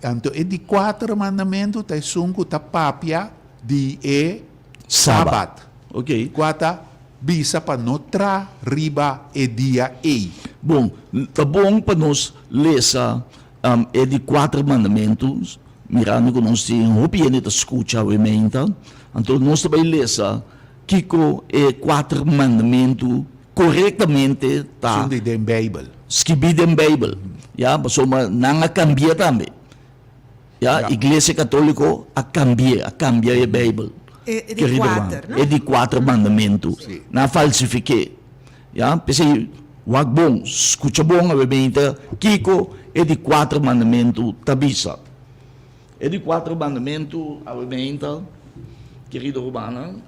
Anto e di kuater mandamentu ta esun ku ta papia di e Sabat. Sabat. Kua ta bisa pa no tra riba e dia ei. Bon, ta bon pa nos lesa e di kuater mandamentu. Mirando ku nos tin hopi hende ta skucha awe meinta, anto nos ta bai lesa kiko e kuater mandamentu korektamente ta. Esun di den Beibel. Skibí den Beibel, ya, pasobra nan a kambia tambe. Ya, Iglesia Katóliko a kambi'é, a kambia e Beibel. E di kuater, no? E di kuater mandamentu. Nan a falsifik'é. Ya, p'esei wak bon, skucha bon awe meinta kiko e di kuater mandamentu ta bisa. E di kuater mandamentu awe meinta, kerido rumannan,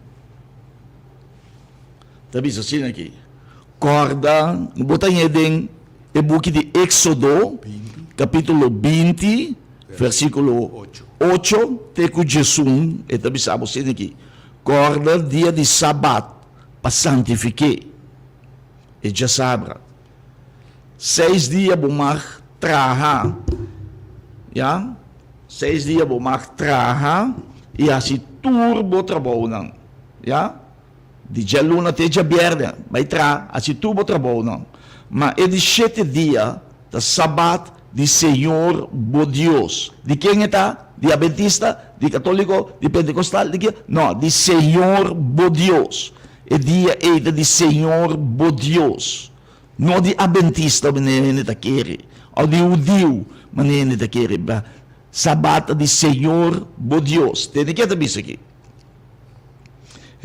ta bisa asina aki, Kòrda, bo ta hañ'é den e buki di Éksodo, kapítulo 20, versíkulo 8 te ku 11, e ta bisa bo asina aki, Kòrda dia di sabat pa santifik'é e djasabra. Seis dia bo mag traha, ya, seis dia bo mag traha i hasi tur bo trabounan, ya. Di djaluna te djabièrnè bai traha, hasi tur bo trabounan. Ma e di shete dia ta sabat di Señor bo Dios. Di ken e ta? Di abentista? Di katoliko? Di pentekostal? Di ken? No, di Señor bo Dios. E dia ei ta di Señor bo Dios. No di abentista manera hende ta kere, òf di hudiu manera hende ta kere. Sabat ta di Señor bo Dios. Tende ke ta bisa aki.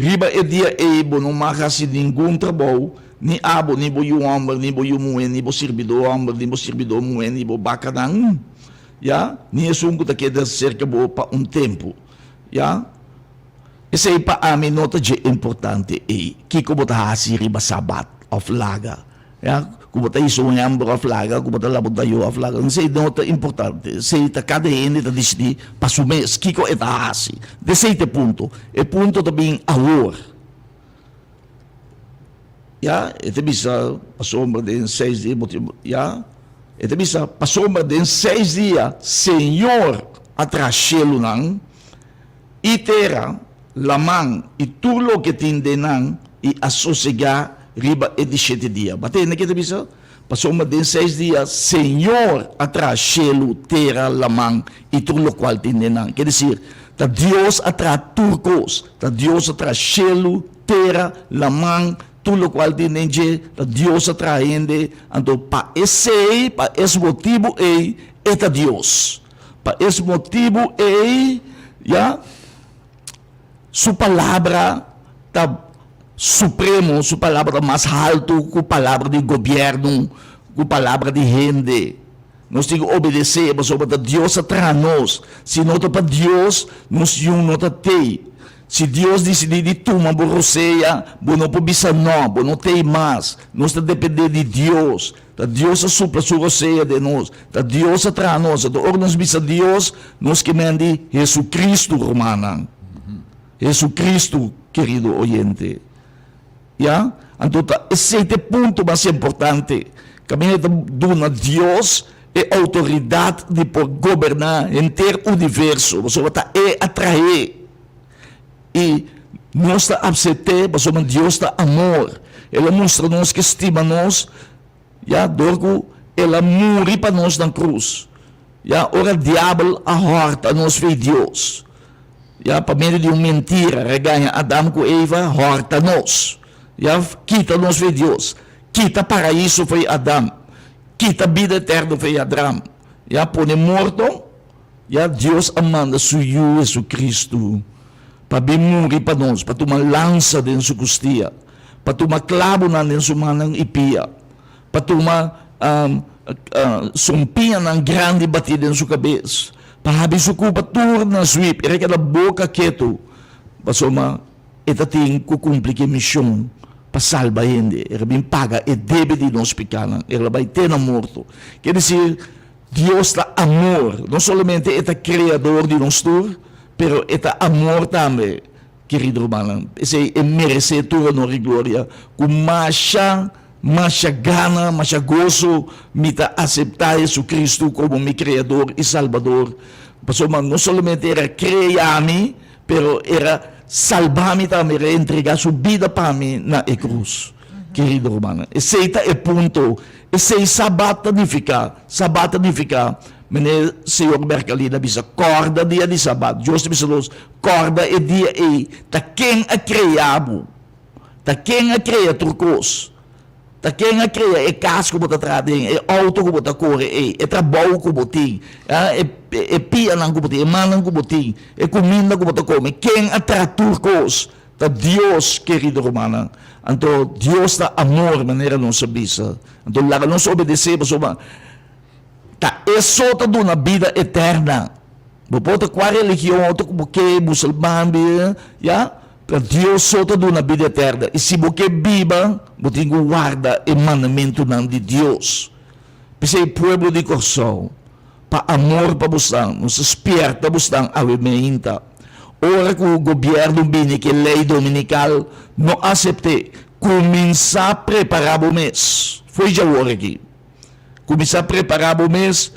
Riba e dia ei bo no mag hasi ningun trabou, ni abo, ni bo yu hòmber, ni bo yu muhé, ni bo sirbidó hòmber, ni bo sirbidó muhé, ni bo bakanan, ya, ni esun ku ta keda serka bo pa un tempu, ya. Esei pa ami no ta dje importante ei, kiko bo ta hasi riba sabat òf laga. Ya, ku bo ta hisa un hèmber òf laga, ku bo ta laba un tayó òf laga, esei no ta importante. Esei ta kada hende ta disidí pa su mes kiko e ta hasi. Esei ta e punto. E punto ta bin awor. Ya, e ta bisa pasobra den seis dia bo tin, ya, e ta bisa pasobra den seis dia Señor a traha shelunan i tera, laman i tur loke tin den nan, i a sosegá riba e di shete dia. Bo a tende ke ta bisa? Pasobra den seis dia Señor a traha shelu, tera, laman i tur lokual tin den nan. Ke desir, ta Dios a traha tur kos. Ta Dios a traha shelu, tera, laman, tur lokual tin den dje. Ta Dios a traha hende. Anto pa esei, pa es motibu ei, e ta Dios. Pa es motibu ei, ya, Su palabra ta supremo, su palabra ta mas haltu ku palabra di gobièrnu, ku palabra di hende. Nos tin ku obedesé pasobra ta Dios a traha nos. Si no ta pa Dios, nos yun no ta tei. Si Dios disidí di tuma bo rosea, bo no por bisa nò, bo no tei mas. Nos ta dependé di Dios. Ta Dios a supla su rosea den nos. Ta Dios a traha nos. Anto ora nos bisa Dios, nos ke men di Jesucristo, rumannan. Jesucristo, kerido oyente. Ya? Anto ta esei ta e punto mas importante. Kaminda ta duna Dios e outoridat di por goberná henter universo, pasobra ta E a trah'é. I nos ta apsept'é pasobra Dios ta amor. El a mustra nos ke stima nos, ya, dor ku El a muri pa nos na krus. Ya, ora diabel a hòrta nos fei Dios, ya, pa medio di un mentira, regaña Adam ku Eva, hòrta nos, ya, kita nos fei Dios, kita paraiso fei Adam, kita bida eterno fei Adram, ya, pone morto. Ya Dios a manda su Yu Jesucristo pa bin muri pa nos, pa tuma lansa den su kustia, pa tuma klabunan den su mannan i pia, pa tuma sumpiñanan grandi batí den su kabes, pa habri su kupa tur na zwip, i keda boka ketu, pasobra e ta tin ku kumpli ku e mishon pa salba hende. El a bin paga e debe di nos pikánan, el a bai te na morto. Ke desir, Dios ta amor. No solamente E ta Kreador di nos tur, pero E ta amor tambe, kerido rumannan. P'esei E meresé tur honor i gloria. Ku masha, masha gana, masha goso mi ta aseptá Jesucristo komo mi Kreador i Salbador. Pasobra no solamente El a krea mi, pero El a salba mi tambe, El a entregá Su bida pa mi na e krus. Kerido rumannan, esei ta e punto. Esei Sabat ta nifiká. Sabat ta nifiká. Meneer Señor Mercalina a bisa, Kòrda dia di Sabat. Dios ta bisa nos, Kòrda e dia ei. Ta ken a krea bo? Ta ken a krea tur kos? Ta ken a krea e kas ku bo ta traha den, e outo ku bo ta kore ei, e trabou ku bo tin, e pianan ku bo tin, e mannan ku bo tin, e kuminda ku bo ta kome? Ken a traha tur kos? Ta Dios, kerido rumannan. Anto Dios ta amor, manera nos a bisa. Anto laga nos obedesé pasobra ta e so ta duna bida eterna. Bo por ta kua religion otro ku bo ke, musulman, ya, pero Dios so ta duna bida eterna. I si bo ke biba, bo tin ku warda e mandamentunan di Dios. P'esei pueblo di Kòrsou, pa amor pa bosnan, nos ta spierta bosnan awe meinta. Ora ku gobièrnu bini ku e lei dominikal, no asept'é. Kuminsá prepará bo mes. Fo'i djawor aki. Kuminsá prepará bo mes,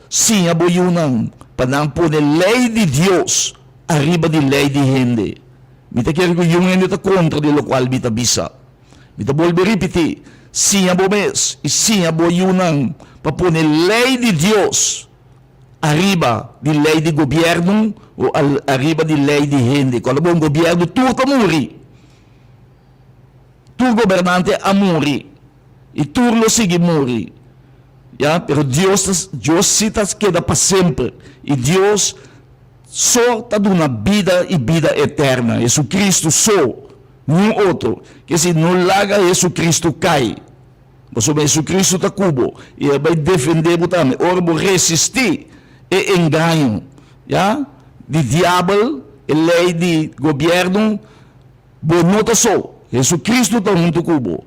siña bo yunan pa nan pone lei di Dios ariba di lei di hende. Mi ta kere ku yun hende ta kontra di lokual mi ta bisa. Mi ta bolbe ripití, siña bo mes i siña bo yunan pa pone lei di Dios ariba di lei di gobièrnu o ariba di lei di hende. Cuando bo un gobièrnu tur ta muri. Tur gobernante a muri i tur lo sigui muri. Ya, pero Dios ta, Dios si ta keda pa semper i Dios so ta duna bida i bida eterna. Jesucristo so, niun otro. Kesi no laga Jesucristo kai. Pasobra Jesucristo ta ku bo i e bai defendé bo tambe. Ora bo resistí e engaño, ya, di diabel, e lei di gobièrnu, bo no ta so. Jesucristo ta huntu ku bo.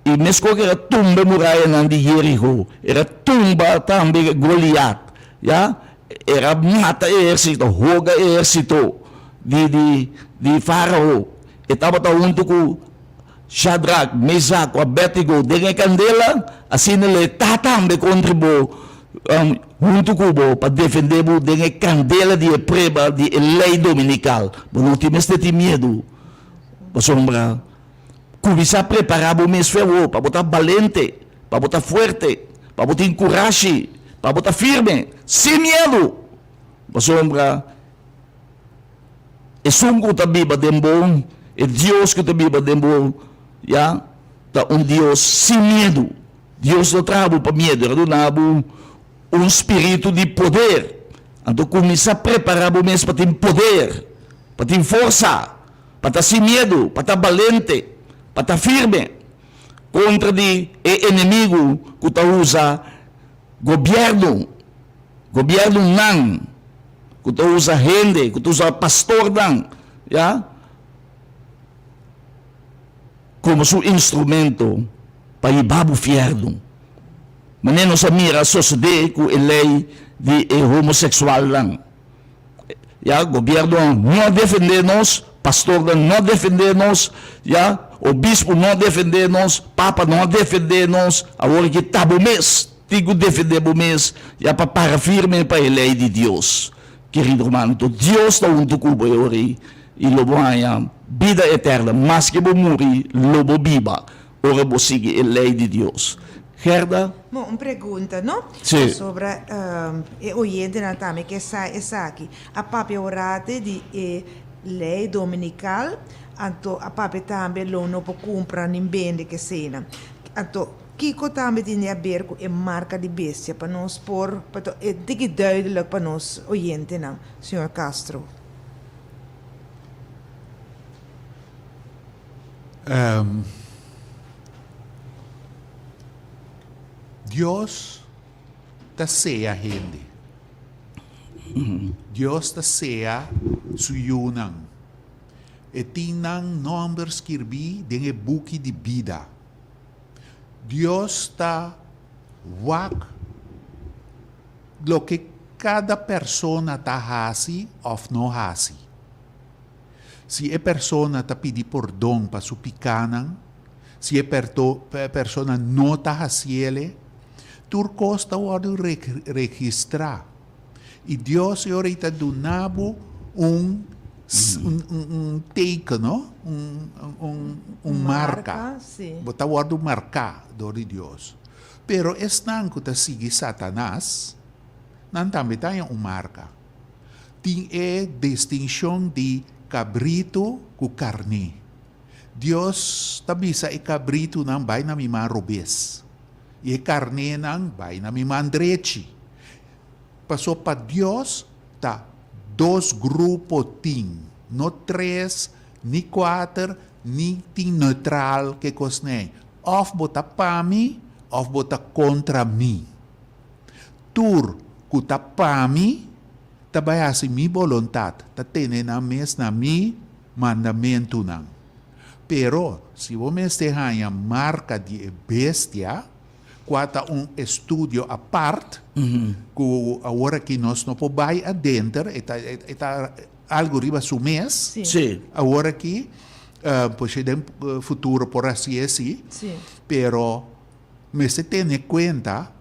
I meskos ku el a tumba e murayanan di Jeriko, el a tumba tambe Goliat, ya, el a mata e ehérsito, hoga e ehérsito di di di Fárao. E tabata huntu ku Shadrak, Mesak ku Abednego den e kandela, asina lo e ta tambe kontra bo, huntu ku bo, pa defendé bo den e kandela di e prueba di e lei dominikal. Bo no tin mester tin miedu, pasobra kuminsá prepará bo mes fe awor pa bo ta balente, pa bo ta fuerte, pa bo tin kurashi, pa bo ta firme, sin miedu, pasobra Esun ku ta biba den bo, e Dios ku ta biba den bo, ya, ta un Dios sin miedu. Dios no traha bo pa miedu, el a duna bo un spiritu di poder. Anto kuminsá prepará bo mes pa tin poder, pa tin forsa, pa ta sin miedu, pa ta balente, pa ta firme kontra di e enemigu ku ta usa gobièrnu, gobièrnunan. Ku ta usa hende, ku ta usa pastornan, ya, komo su instrumento pa hiba bo fièrnu. Manera nos a mira sosodé ku e lei di e homoseksualnan. Ya, gobièrnu no a defendé nos, pastornan no a defendé nos, ya, obispo no a defendé nos, papa no a defendé nos, awor ki ta bo mes. Tin ku defendé bo mes ya pa para firme pa e lei di Dios. Kerido ruman, anto Dios ta huntu ku bo e ora ei i lo bo haña bida eterna. Maske bo muri, lo bo biba ora bo sigui e lei di Dios. Gerda? Bon, un pregunta, no? Sí. Pasobra e oyentenan tambe ke sa esaki. A papia un rate di e lei dominikal, anto a papia tambe lo no por kumpra nin bende kesenan. Anto. Kiko tambe tin di haber ku e marka di bestia pa nos por pa ta e tiki duidelijk pa nos oyentenan, señor Castro? Dios ta sea hende. Dios ta sea su yunan. E tin nan nòmber skirbí den e buki di bida. Dios ta wak loke kada persona ta hasi òf no hasi. Si e persona ta pidi pordon pa su pikánan, si e persona no ta hasiele, tur kos ta wòrdu registrá. I Dios e ora ei ta duna bo un un teken, no? Un un un marka. Bo ta wòrdu marká dor di Dios. Pero esnan ku ta sigui Satanas, nan. Nan tambe ta haña un marka. Tin e distinshon di kabritu ku karné. Dios ta bisa e kabritunan bai na mi man robes i e karnénan bai na mi man drechi. Paso pa Dios ta dos grupo tin, no tres, ni kuater, ni tin neutral ke kosnei. Òf bo ta pa mi òf bo ta kontra mi. Tur ku ta pa mi ta bai hasi mi boluntat, ta tene nan mes na mi mandamentunan. Pero si bo mester haña marka di e bestia, kua ta un estudio apart, ku awor aki nos no por bai adenter, e ta e ta algu riba su mes, awor aki, por si den futuro por hasié si, pero mester tene kuenta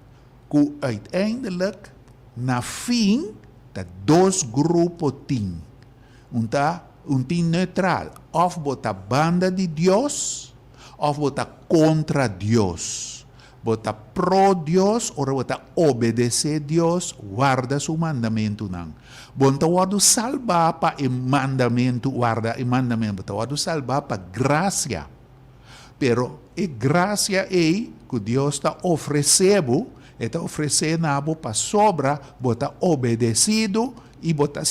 ku uiteindelijk na fin ta dos grupo tin. Un ta un tin neutral, òf bo ta banda di Dios òf bo ta kontra Dios. Bo ta pro Dios ora bo ta obedesé Dios, warda su mandamentunan. Bo no ta wòrdu salbá pa e mandamentu, warda e mandamentu, bo ta wòrdu salbá pa grasia. Pero e grasia ei ku Dios ta ofresé bo, e ta ofresé na bo pasobra bo ta obedesidu i bo ta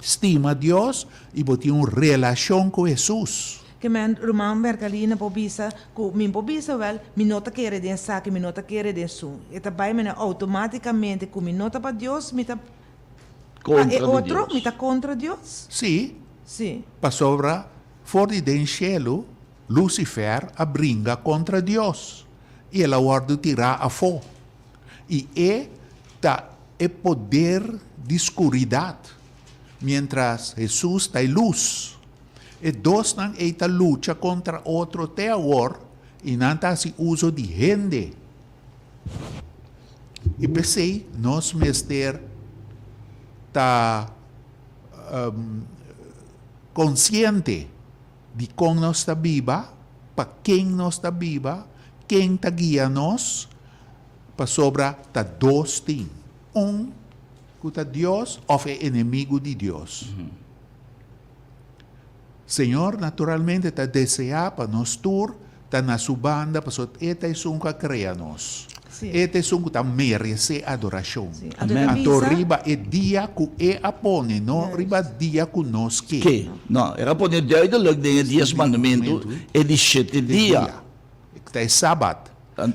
stima Dios i bo tin un relashon ku Hesus. Ke men, ruman Mercalina por bisa ku mi por bisa wèl, mi no ta kere den esaki, mi no ta kere den esun. E ta bai mene outomátikamente ku mi no ta pa Dios, mi ta pa e otro, mi ta kontra Dios. Sí, Sí. pasobra for di den shelu Lucifer a bringa kontra Dios i el a wòrdu tirá afó. I e ta e poder di skuridat, miéntras Hesus ta e lus. E dosnan ei ta lucha kontra otro te awor i nan ta hasi uso di hende. I p'esei nos mester ta konsiente di kon nos ta biba, pa ken nos ta biba, ken ta guia nos, pasobra ta dos tin, un ku ta Dios òf e enemigu di Dios. Señor naturalmente ta deseá pa nos tur ta na su banda pasobra e ta esun ku a krea nos. E ta esun ku ta meresé adorashon. Anto riba e dia ku e a pone, no riba dia ku nos ke. Ke. No, el a pone duidelijk den e dies mandamentu e di shete dia. Ta e Sabat.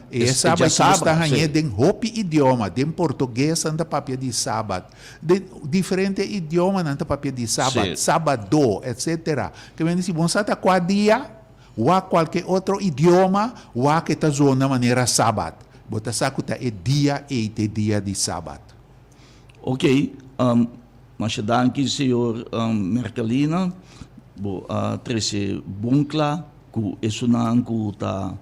E Sabat ku nos ta hañ'é den hopi idioma. Den portugues nan ta papia di Sabat. Den diferente idioma nan ta papia di Sabat, Sabado, etcetera. Ke men di si bo sa ta kua dia, wak kualke otro idioma, wak e ta zona manera Sabat. Bo ta sa ku ta e dia ei ta e dia di Sabat. Ok, masha danki señor Merkelina. Bo a trese bon kla ku esunnan ku ta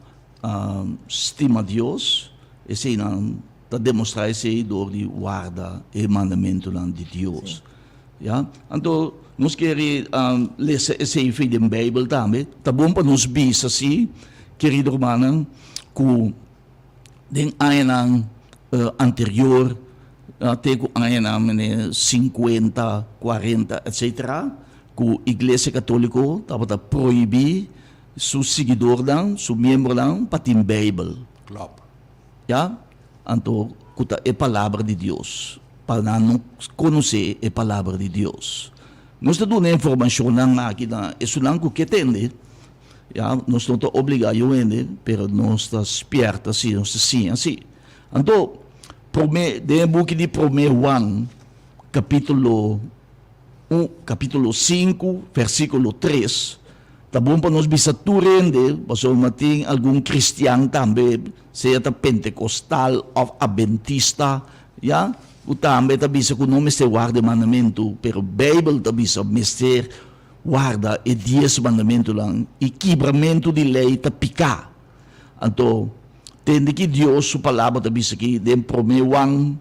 stima Dios, eseinan ta demostrá esei dor di warda e mandamentunan di Dios. Ya? Anto nos kere lesa esei for den Beibel tambe. Ta bon pa nos bisa si, kerido rumannan, ku den añanan anterior te ku añanan mene sinkuenta, kuarenta, etsetera, ku Iglesia Katoliko tabata prohibí su siguidornan, su miembronan pa tin Beibel. Klop. Ya? Anto ku ta e Palabra di Dios, pa nan no konosé e Palabra di Dios. Nos ta duna e informashonnan aki na esunnan ku ke tende. Ya, nos no ta obligá yu hende, pero nos ta spièrta si, nos ta siña si. Anto, promé, den e buki di Promé Huan, kapítulo un, kapítulo sinku, versíkulo tres, Ta bon pa nos bisa tur hende, pasobra tin algun kristian tambe, sea ta pentekostal òf abentista, ya, ku tambe ta bisa ku no mester warda e mandamentu, pero Beibel ta bisa mester warda e dies mandamentunan, i kibramentu di lei ta piká. Anto, tende ki Dios su palabra ta bisa aki den Promé Huan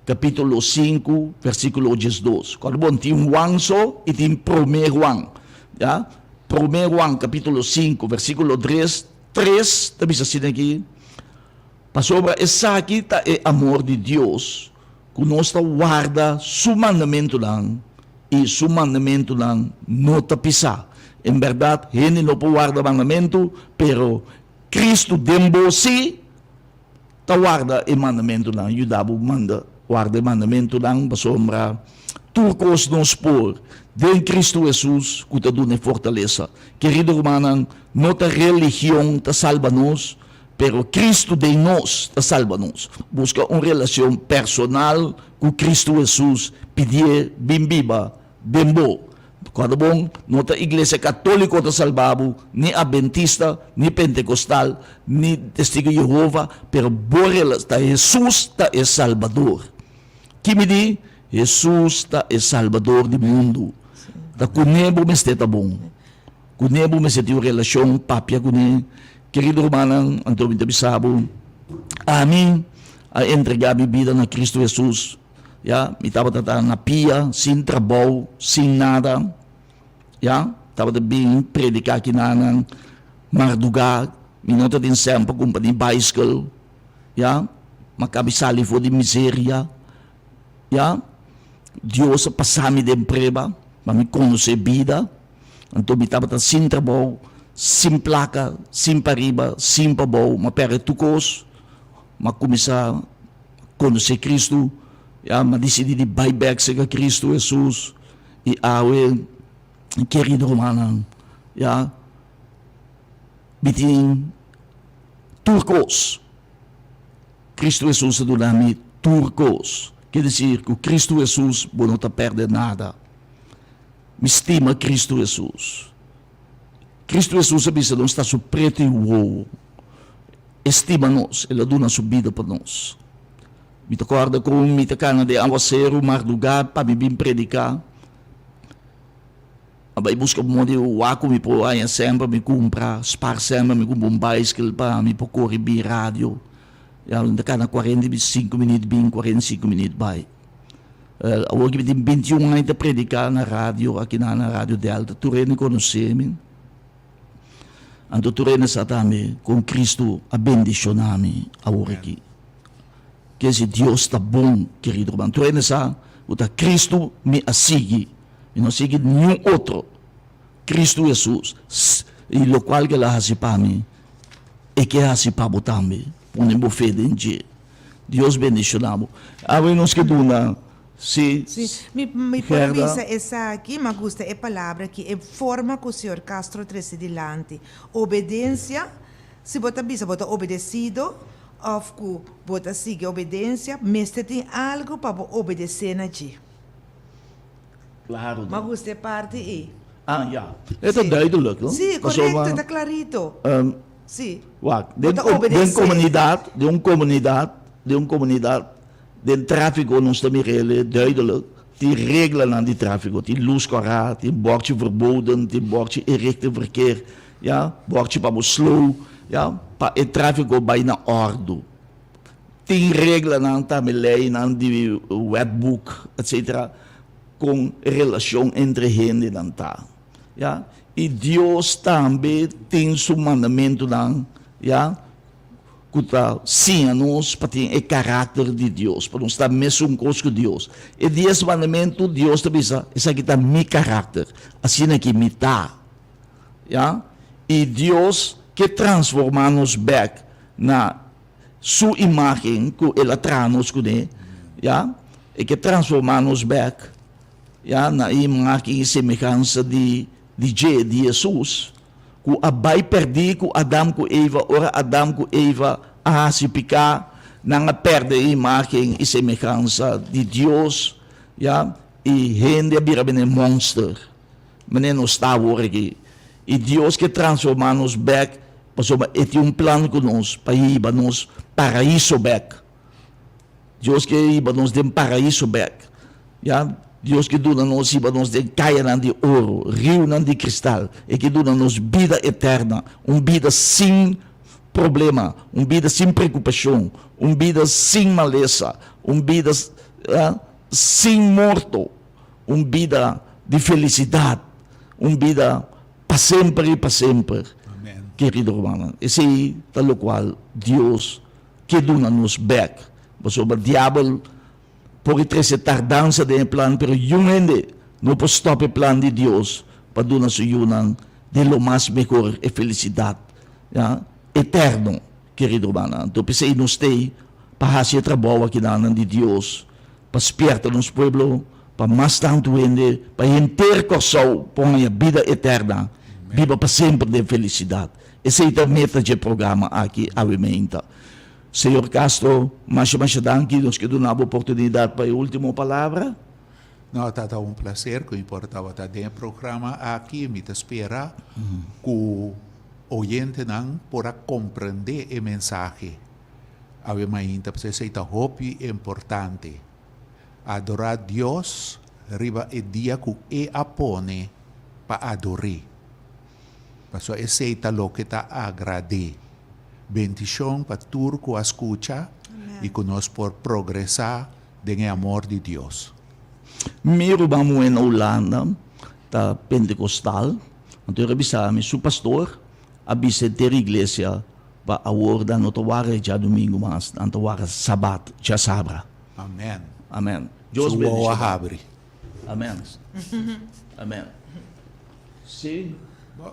kapítulo sinku, versíkulo diesdos. Kòrda bon, tin Huan so i tin Promé Huan. Ya, Promé Huan kapítulo sinku, versíkulo dres, tres ta bisa asina aki, Pasobra esaki ta e amor di Dios, Ku nos ta warda Su mandamentunan, i Su mandamentunan no ta pisá. En bèrdat, hende no por warda mandamentu, pero Kristu den bo sí ta warda e mandamentunan. Yuda bo manda warda e mandamentunan, pasobra tur kos nos por den Kristu Hesus ku ta duna e fortalesa. Kerido rumannan, no ta religion ta salba nos, Pero Cristo den nos ta salba nos. Busca un relacion personal cu Cristo Jesus, pidié bin biba den bo. Cuando bon, no ta Iglesia Catolico ta salba bo, ni Adventista, ni Pentecostal, ni Testigo di Jehova, pero bo rela ta Jesus ta e Salbador. Ki mi di? Jesus ta e Salbador di mundu. Ta cune bo mester ta bon. Kuné bo mester tin un relashon, papia kuné. Kerido rumannan, anto mi ta bisa bo, ami a entregá mi bida na Kristu Hesus. Ya, mi tabata ta na pia, sin trabou, sin nada. Ya, tabata bin prediká kinanan mardugá, mi no ta tin sèn pa kumpra ni baiskel. Ya, mi a kabi sali for di miseria. Ya, Dios a pasa mi den prueba pa mi konosé bida. Anto mi tabata sin trabou, sin plaka, sin pariba, sin pabou, m'a pèrdè tur kos. M'a kuminsá konosé Kristu, ya, m'a disidí di bai bèk serka Kristu Hesus, i awe, kerido rumannan, ya, mi tin tur kos. Kristu Hesus a duna mi tur kos. Ke desir, ku Kristu Hesus bo no ta pèrdè nada. Mi stima Cristo Hesus. Cristo Hesus a bisa nos ta su pretu i wowo. E stima nos, el a duna su bida pa nos. Mi ta kòrda kon mi ta kana den awaseru mardugá pa mi bin prediká. A bai buska moda di wak ku mi por haña semper mi kumpra, spar semper mi kumpra un baiskel pa mi por kore bin radio. Ya mi ta kana 45 minüt bin, 45 minüt bai. Awor ki mi tin bintiun aña ta prediká na radio aki na Radio Delta, tur hende konosé mi. Anto tur hende sa tambe kon Kristu a bendishoná mi awor aki. Ker si Dios ta bon, kerido ruman. Tur hende sa ku ta Kristu mi a sigui, mi no a sigui niun otro. Kristu Hesus, i lokual ku el a hasi pa mi, e ke hasi pa bo tambe. Pone bo fe den dje. Dios bendiciona bo. Awe nos ke duna si Si, mi mi por Gerda. bisa esaki, m'a gusta e palabra aki, e forma ku señor Castro trese dilanti. Obedensia, si bo ta bisa bo ta obedesido òf ku bo ta sigui obedensia, mester tin algu pa bo obedesé na dje. Claro M'a no. gusta e parti ei. Ah, ya. E ta Si. duidelijk, no? Si, Pasobra, korekto, e ta klarito. Si. Wak, Bo den ta den obedesé. komunidat, den un komunidat, den un komunidat, den tráfiko nos ta mir'el duidelijk, tin reglanan di tráfiko, tin lus kòrá, tin bòrchi verboden, tin bòrchi inrichting verkeer, ya, bòrchi pa bo slow, ya, pa e tráfiko bai na òrdu. Tin reglanan tambe, leinan di wetboek, etsetera, kon relashon entre hendenan ta. Ya, i Dios tambe tin su mandamentunan, ya, ku ta siña nos pa tin e karakter di Dios, pa nos ta mesun kos ku Dios. E dies mandamentu, Dios ta bisa, Esaki ta mi karakter, asina ki mi ta. Ya, i Dios ke transformá nos bèk na Su imágen ku El a traha nos kuné, ya, E ke transformá nos bèk. Ya, na e imágen i semehansa di di dje, di Hesus, ku a bai pèrdí ku Adam ku Eva. Ora Adam ku Eva a hasi piká, nan a pèrdè e imágen i semehansa di Dios, ya, i hende a bira manera mònster, manera nos ta awor aki. I Dios ke transformá nos bèk, pasobra E tin un plan ku nos pa hiba nos paraíso bèk. Dios ke hiba nos den paraiso bek. Ya, Dios ke duna nos hiba nos den kayanan di oro, riunan di kristal. E ke duna nos bida eterna, un bida sin problema, un bida sin preokupashon, un bida sin malesa, un bida, ya, sin morto, un bida di felisidat, un bida pa semper i pa semper. Kerido rumannan, esei ta lokual Dios ke duna nos bek, pasobra diabel Por e trese tardansa den e plan, pero yun hende no por stòp e plan di Dios pa duna su yunan den lo mas mehor e felisidat, ya, eterno, kerido rumannan. Anto p'esei nos t'ei pa hasi e trabou akinanan di Dios, pa spierta nos pueblo, pa mas tantu hende, pa henter Kòrsou por haña bida eterna, biba pa semper den felisidat. Esei ta meta dje programa aki awe meinta. Señor Castro, masha masha danki, nos ke duna bo oportunidad pa e ultimo palabra. No, ta ta un placer cu mi por tabata den e programa aki. Mi ta spera cu oyentenan por a comprende e mensahe awe mainta, pasobra esey ta hopi importante. Adora Dios riba e dia cu E a pone pa ador'E, pasobra esey ta loke ta agrad'E. Bendicion pa tur cu a scucha y cu nos por progresa den e amor di Dios. Mi ruman muhé na Hulanda ta pentecostal, anto el a bisa mi su pastor a bisa henter iglesia pa awor nan no ta wara e djadumingu mas, nan ta wara sabat djasabra. Amen. Amen. Dios Su wowo a bendiciona. habri. Amen. Amen. Sí.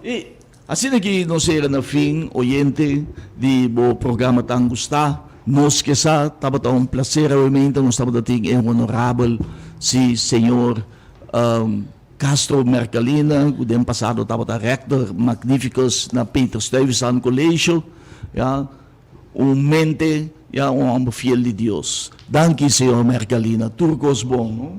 I asina ki nos yega na fin, oyente di bo programa tan gustá. Nos ke sa tabata un placer awe-meinta nos tabata tin e honorabel si señor Castro Mercalina, ku den pasado tabata rector magnificus na Peter Stuyvesant College, ya, un mente, ya, un homber fiel di Dios. Danki señor Mercalina, tur kos bon, no?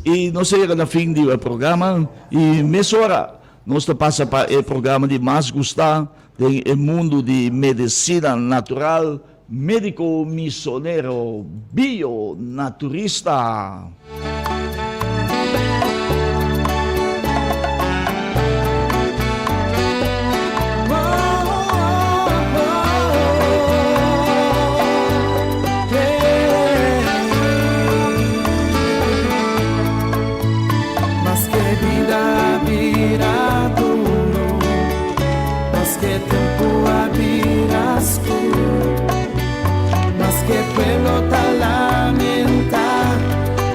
I nos a yega na fin di e programa i mesora nos ta pasa pa e programa di mas gustá den e mundu di medesina natural, Médico Misonero Bio Naturista. Maske bida a bira duro, maske tempu a bira skur, maske pueblo ta lamentá,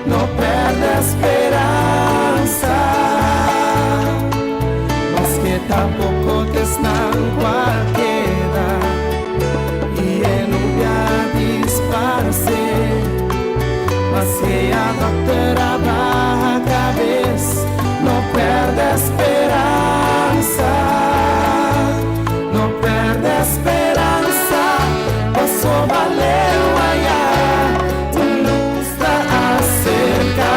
no pèrdè speransa. Maske ta poko t'esnan ku a keda i e nubia a disparsé, maske ya dòkter a baha kabes, no pèrdè speransa. No pèrdè speransa, pasobra leu ayá un lus ta aserká.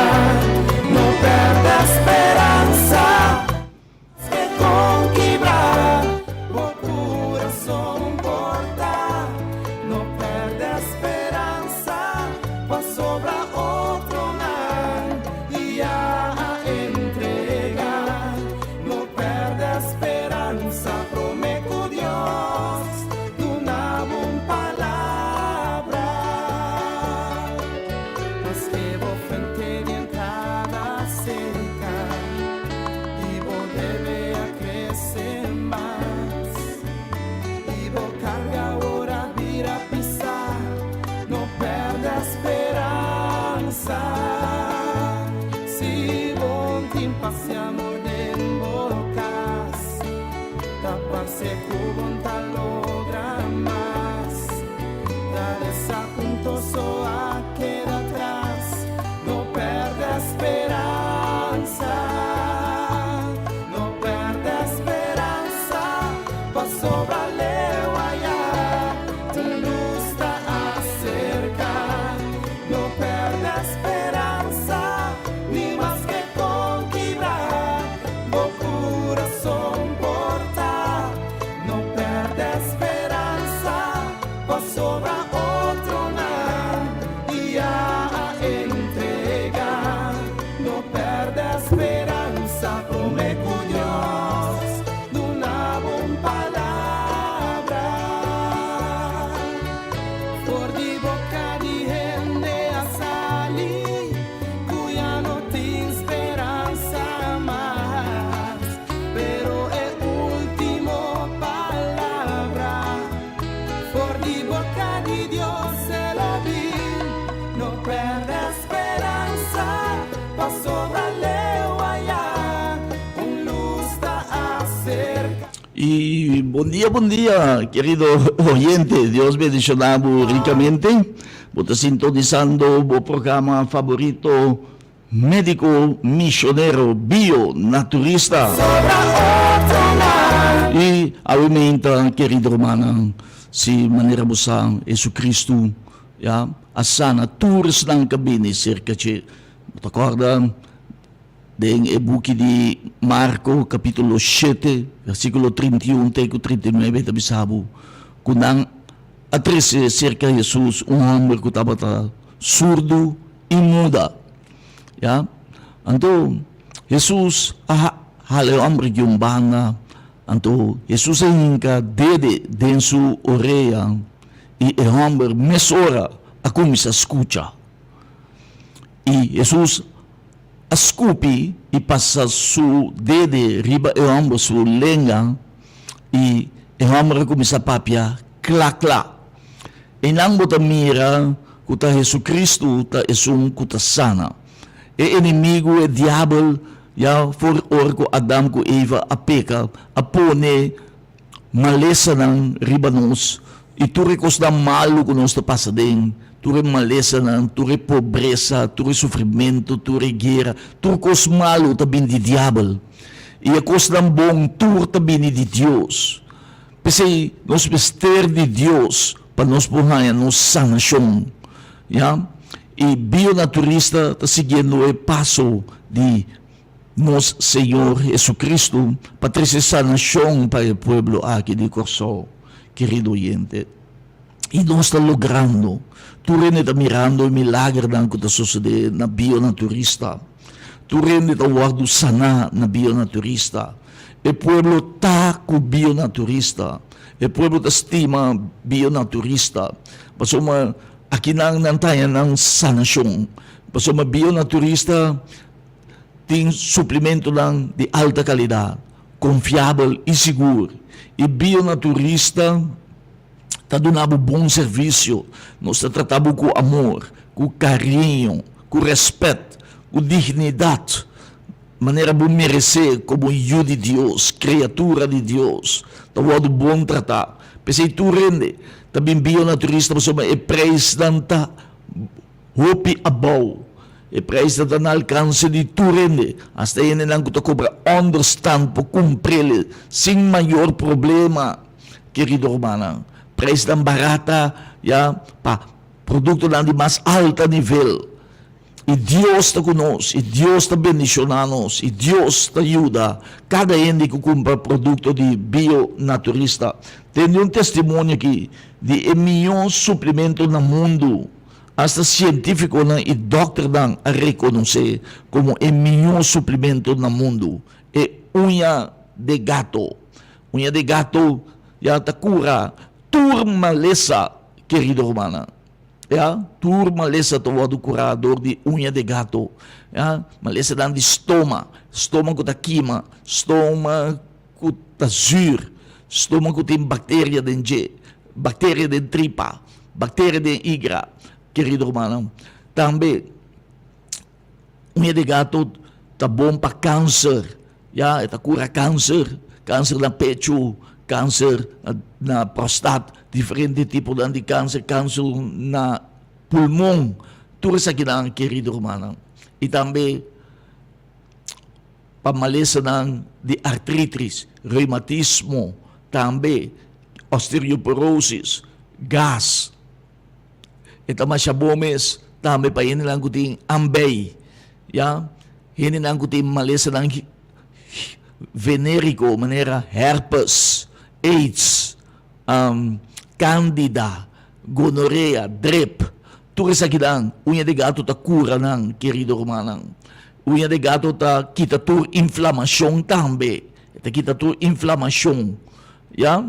No pèrdè speransa. Maske kon kibrá bo kurason por ta, no pèrdè speransa, pasobra otronan ya a entregá. No pèrdè speransa, promé ku Dios duna bo un palabra. Maske bo frente di entrada seka. I bo debe a crece mas. I bo carga ora bira pisa. No perde speransa. Si bo tin pas i amor den bo cas, ta parce cu bo n'ta logra mas. Ta desapuntoso a keda atras. No perde speransa, no perde speransa, pasobra leu ayá un lus ta aserká. No perde speransa, ni maske kon kibrá bo kurason por ta. No perde speransa. Y bon dia, bon dia, querido oyente. Dios bendiciona bo ricamente. Bo ta sintonizando bo programa favorito, Medico Misionero Bio Naturista. Y awe meinta, querido rumannan, si manera bo sa, Jesucristo ya a sana tur esnan cu a bini cerca dje. Bo ta corda? Den e buki di Marko, kapítulo shete, versíkulo 31 te ku 39, ta bisa bo ku nan a trese serka Hesus un hòmber ku tabata surdu i muda. Ya. Anto Hesus a hala e hòmber di un banda, anto Hesus a hinka dede den su orea i e hòmber mesora a kuminsá skucha. I Hesus a skupi i pasa su dede riba e hòmber su lenga, i e hòmber a kuminsá papia kla kla. Einan bo ta mira ku ta Hesukristu ta esun ku ta sana. E enemigu, e diabel, ya for ora ku Adam ku Eva a peka, a pone malesanan riba nos i tur e kosnan malu ku nos ta pasa den, tur e malesanan, tur e pobresa, tur e sufrimentu, tur e guera, tur kos malu ta bini di diabel i e kosnan bon tur ta bini di Dios. P'esei nos mester di Dios pa nos por haña nos sanashon, ya. I bionaturista ta siguiendo e paso di nos Señor Jesucristo pa trece sanacion pa e pueblo aki di Corsou, kerido oyente. Y nos ta logrando. Tur hende ta mirando e milagernan cu ta sucede na Bionaturista. Tur hende ta wordo sana na Bionaturista. E pueblo ta cu Bionaturista. E pueblo ta stima Bionaturista. Pasobra akinan nan ta haña nan sanacion. Pasobra Bionaturista Tin suplimentonan di alta kalidat, konfiabel i sigur. E bionaturista ta duna bo bon servisio. Nos ta trata bo ku amor, ku kariño, ku rèspèt, ku dignidat, manera bo meresé komo yu di Dios, kriatura di Dios. Ta wòrdu bon tratá. P'esei tur hende ta bin bionaturista pasobra e preisnan ta Hopi abou. E prijsnan ta na alkanse di tur hende, hasta e hendenan ku ta kobra ònderstant por kumpr'el sin mayor problema, kerido rumannan. Prijsnan barata ya pa produktonan di mas alta nivel. I Dios ta ku nos, i Dios ta bendishoná nos, i Dios ta yuda kada hende ku kumpra produkto di Bio Naturista. Tende un testimonio aki di e mihó suplemento na mundu. Asta sientífikonan i dòkternan a rekonosé komo e mihó suplimento na mundu, e uña de gato. Uña de gato ya ta kura tur malesa, kerido rumannan. Ya, tur malesa ta wòrdu kurá dor di uña de gato. Ya, malesanan di stoma, stoma ku ta kima, stoma ku ta zür, stoma ku tin bakteria den dje, bakteria den tripa, bakteria den igra, kerido rumannan. Tambe uña di gato ta bon pa kanser, ya, e ta kura kanser, kanser na pechu, kanser na prostat, diferente tiponan di kanser, kanser na pulmon, tur esakinan, kerido rumannan. I tambe pa malesanan di artritis, reumatismo, tambe osteoporosis, gas. E ta masha bon mes tambe pa hendenan ku tin ambei, ya, hendenan ku tin malesanan veneriko manera herpes, aids, candida, gonorea, drip. Tur esakinan uña di gato ta kura nan, kerido rumannan. Uña di gato ta kita tur inflamashon tambe. E ta kita tur inflamashon, ya.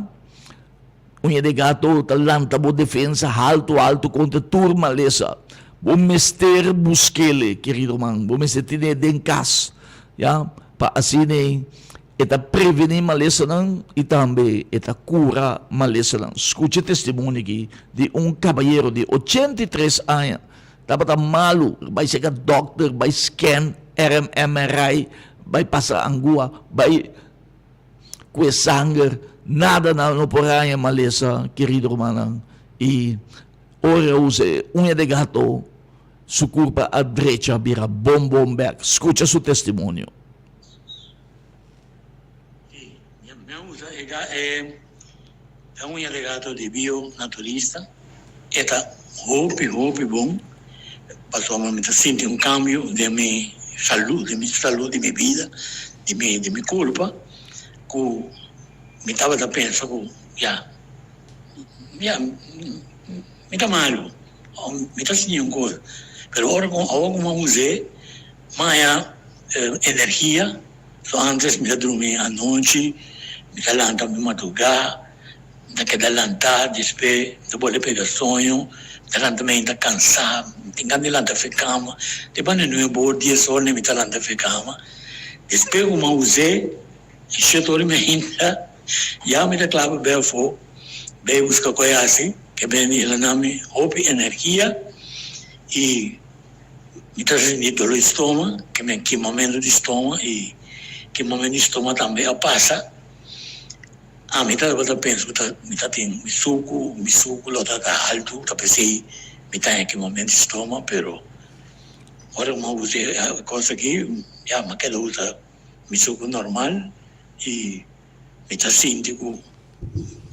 Uña di gato ta lanta bo defensa haltu haltu kontra tur malesa. Bo mester busk'el, kerido ruman. Bo mester tin'é den kas, ya, pa asina e ta prevení malesanan i tambe e ta kura malesanan. Skucha e testimonio aki di un kabayero di 83 aña. Tabata malu, bai seka dokter, bai scan, RM, MRI, bai pasa angua, bai. kue sanger, nada nan no por haña malesa, kerido rumannan. I ora a usa e uña de gato, su kurpa a drecha bira bon bon bèk. Skucha su testimonio. Sí, mi a usa e uña de gato di Bio Naturista. E ta hopi hopi bon pasobra mi ta sinti un cambio den mi salud, den mi salud di mi bida, di mi di mi curpa cu mi tabata pensa cu ya ya mi ta malo mi ta sinti un cosa pero ora cu awor cu mi a us'e mi a haya energia, so antes mi ta drumi anochi mi ta lanta mi madruga. Mi ta keda lantá, despues mi ta bolbe pega soño, mi ta lanta mi ta kansá, mi tin gana di lanta for kama, te banda nuebe or, dies or mi ta lanta for kama. Despues ku mi a us'é, shete or mi a hinta, ya mi ta kla pa bai afó, bai buska koi hasi, ke bini el a na mi hopi energia i mi ta sinti doló di stoma, ke mi a kimamentu di stoma i kimamentu di stoma tambe a pasa. Ami tabata pensa ku ta mi ta tin mi suku, mi suku lo ta ta haltu, ta p'esei mi ta haña kimamentu di stoma, pero ora ku mi a usa e kos aki ya mi a keda usa mi suku normal i mi ta sinti ku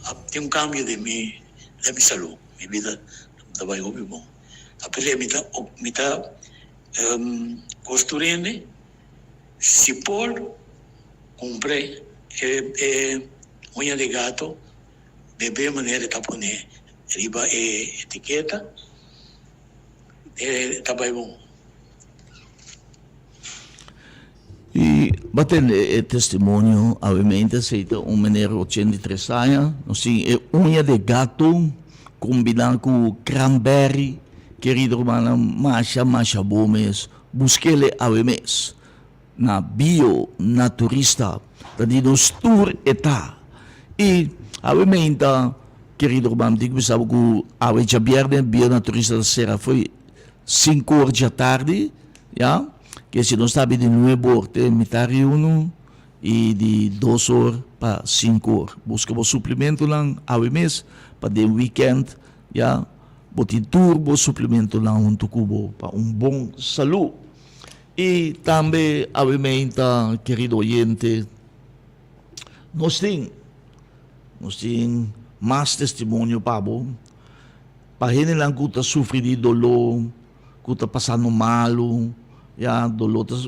a tin un kambio den mi den mi salu, mi bida ta bai hopi bon. Ta p'esei mi ta mi ta kosturende si por. Cumpre e e uña di gato bebe manera e ta pone riba e etiketa e ta bay bon. I bo tende e testimonio awemente esei ta un meneer 83 aña nos tin e uña de gato combina cu cranberry kerido rumannan masha masha bo mes buskele awe mes. Na Bio Naturista ta di nos tur e ta. I awe meinta, kerido ruman, mi tin ku bisa bo ku awe djabièrnè Bio Naturista ta sera fo'i sinku or djatardi, ya. Ke si nos ta abi di nuebe or te mitar di unu i di dos or pa sinku or. Buska bo suplimentonan awe mes pa den wikènt, ya, bo tin tur bo suplimentonan huntu ku bo pa un bon salú. I tambe awe meinta, kerido oyente, nos tin, nos tin mas testimonio pa bo, pa hendenan ku ta sufri di doló, ku ta pasando malu, ya, doló ta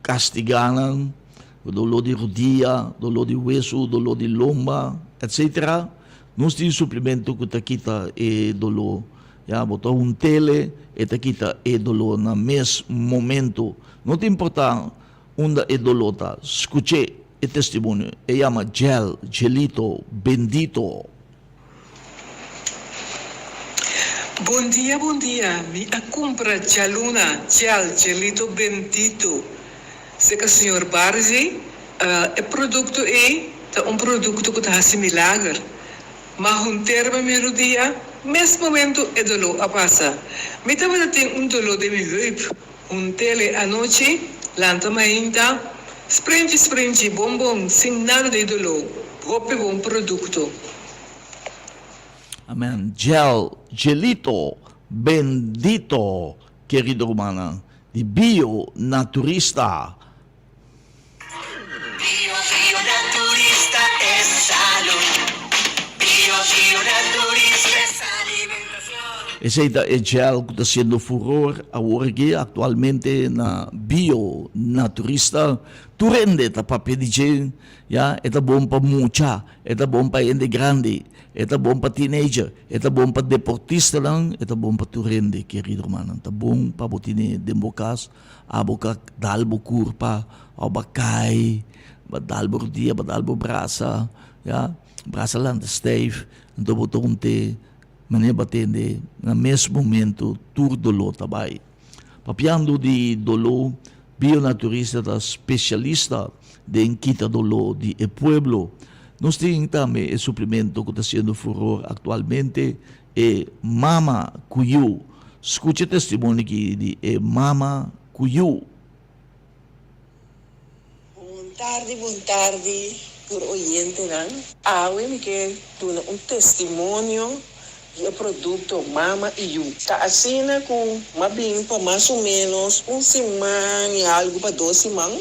kastigá nan, doló di rudia, doló di wesu, doló di lomba, etsetera. Nos tin suplemento ku ta kita e doló. Ya, bo ta huntele, e ta kita e doló na mes momento. No ta importá unda e doló ta. Skuch'é e testimonio. E yama Gel, Gelito, Bendito. Bon dia bon dia mi a cumpra djaluna gel gelito bendito seca señor Barzi e producto ey ta un producto cu ta haci milager Ma hunterme mi rudia, mes momento e doló a pasa. Mi tabata tin un doló den mi heup. Huntele anochi, lanta mainta, sprinchi sprinchi, bon bon, sin nada di doló. Hopi bon producto. Amen. Gel, gelito, bendito, kerido rumannan di Bio Naturista. Bio bio naturista es salud Bio bio naturista es alimentacion. Esei ta e gel ku ta siendo furor awor aki aktualmente na Bio Naturista. Tur hende ta papia di dje, ya. E ta bon pa mucha, e ta bon pa hende grandi, e ta bon pa teenager, e ta bon pa deportistanan, e ta bon pa tur hende, kerido rumannan. Ta bon pa bo tene den bo kas. Abo ka dal bo kurpa, abo ba kai, ba dal bo rodia, ba dal bo brasa, ya, brasa lanta stijf, anto bo ta hunte manera bo a tende na mes momento tur doló ta bai. Papiando di doló, bionaturista ta spesialista den kita doló di e pueblo. Nos tin tambe e suplemento ku ta siendo furor aktualmente, E mama ku yu. Skucha e testimonio aki di e mama ku yu. Bon tardi, bon tardi. tur oyentenan. Awe mi ke duna un testimonio di e produkto Mama i Yu. Ta asina ku m'a bin pa mas o ménos un siman i algu pa dos siman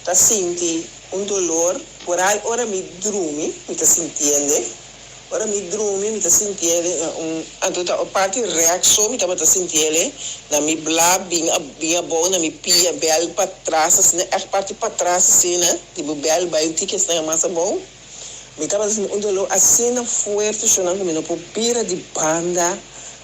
ta sinti un dolor por ai ora mi drumi mi ta sintiende. Ora mi drumi mi ta sintiele na un anto ta parti rèk so mi tabata sintiele na mi bla bin bin abou na mi pia bèl patras asina ègt parti patras asina di bo bèl bai un tiki asina mas abou mi tabata sinti un doló asina fuerte shonnan ku mi no por bira di banda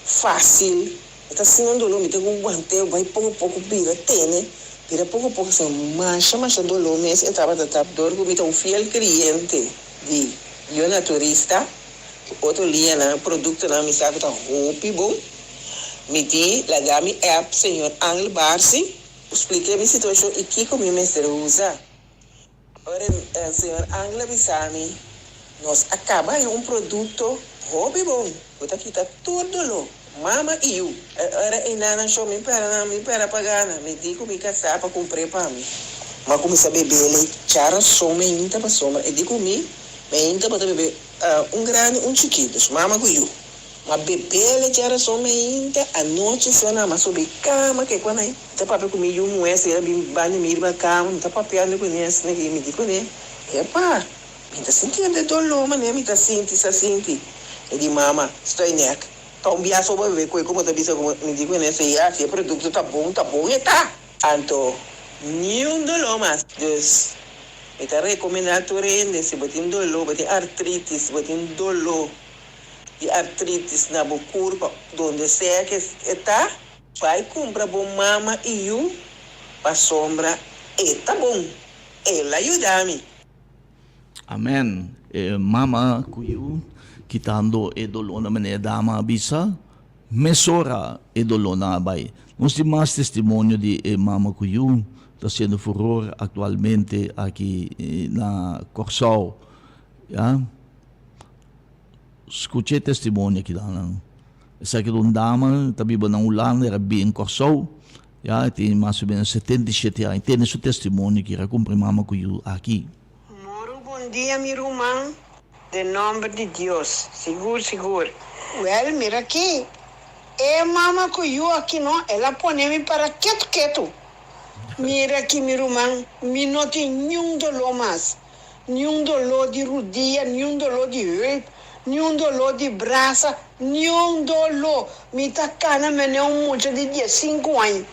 fásil. E ta asina un doló, mi ta ku want'é bai poko poko bira tene, bira poko poko asina masha masha doló mes e tabata ta. Dor ku mi ta un fiel kliente di Bionaturista ku otro liñanan, produktonan mi sa ku ta hopi bon. Mi di laga mi app señor Angel Barsi splik'é mi situashon i kiko mi mester usa. Ora e señor Angel a bisa mi, Nos a caba haña un producto hopi bon cu ta kita tur dolor, mama y yu. Ora e nana show mi pera nan, mi pera pa gana, mi di cu mi casá pa cumpr'é pa mi. M'a cuminsa bebele charason meinta pasobra e di cu mi meinta bo ta bebe un grandi un chikito, dus mama cu yu. M'a bebele charason meinta, anochi sena m'a subi cama ke cu anai. Mi ta papia ku mi yu muhé, si el a bin banda mi riba kama, mi ta papiando kuné asina ki mi di kuné, Epa, mi ta sintiendo e doló manera mi ta sinti sa sinti. E di, Mama, stoi nèk, ta un biaha so bo bebe ku e ku bo ta bisa ku mi di kuné, si ya, si e produkto ta bon, ta bon e ta. Anto, niun doló mas. Dus, mi ta rekomendá tur hende, si bo tin doló, bo tin artritis, bo tin doló di artritis na bo kurpa, donde sea ke e ta, Bai kumpra bo mama i yu pasobra e ta bon, el a yuda mi. Amen e mama ku yu kitando e dolónan manera e dama a bisa mesora e dolónan a bai. Nos tin mas testimonio di e mama ku yu ta siendo furor aktualmente aki na Kòrsou ya. Skucha e testimonio aki nan. Esaki ta un dama ta biba na Hulanda, era bin Kòrsou, ya, e tin mas o menos 77 aña. Tene su testimonio ki era kumpra e mama ku yu aki. Moro bon dia mi ruman den nomber di Dios sigur sigur. Wel mira aki e mama ku yu aki no el a pone mi para ketu ketu mira aki mi ruman mi no tin niun doló mas Niun doló di rudia, niun doló di heup, niun doló di brasa, niun doló. Mi ta kana mene un mucha di diesinku aña.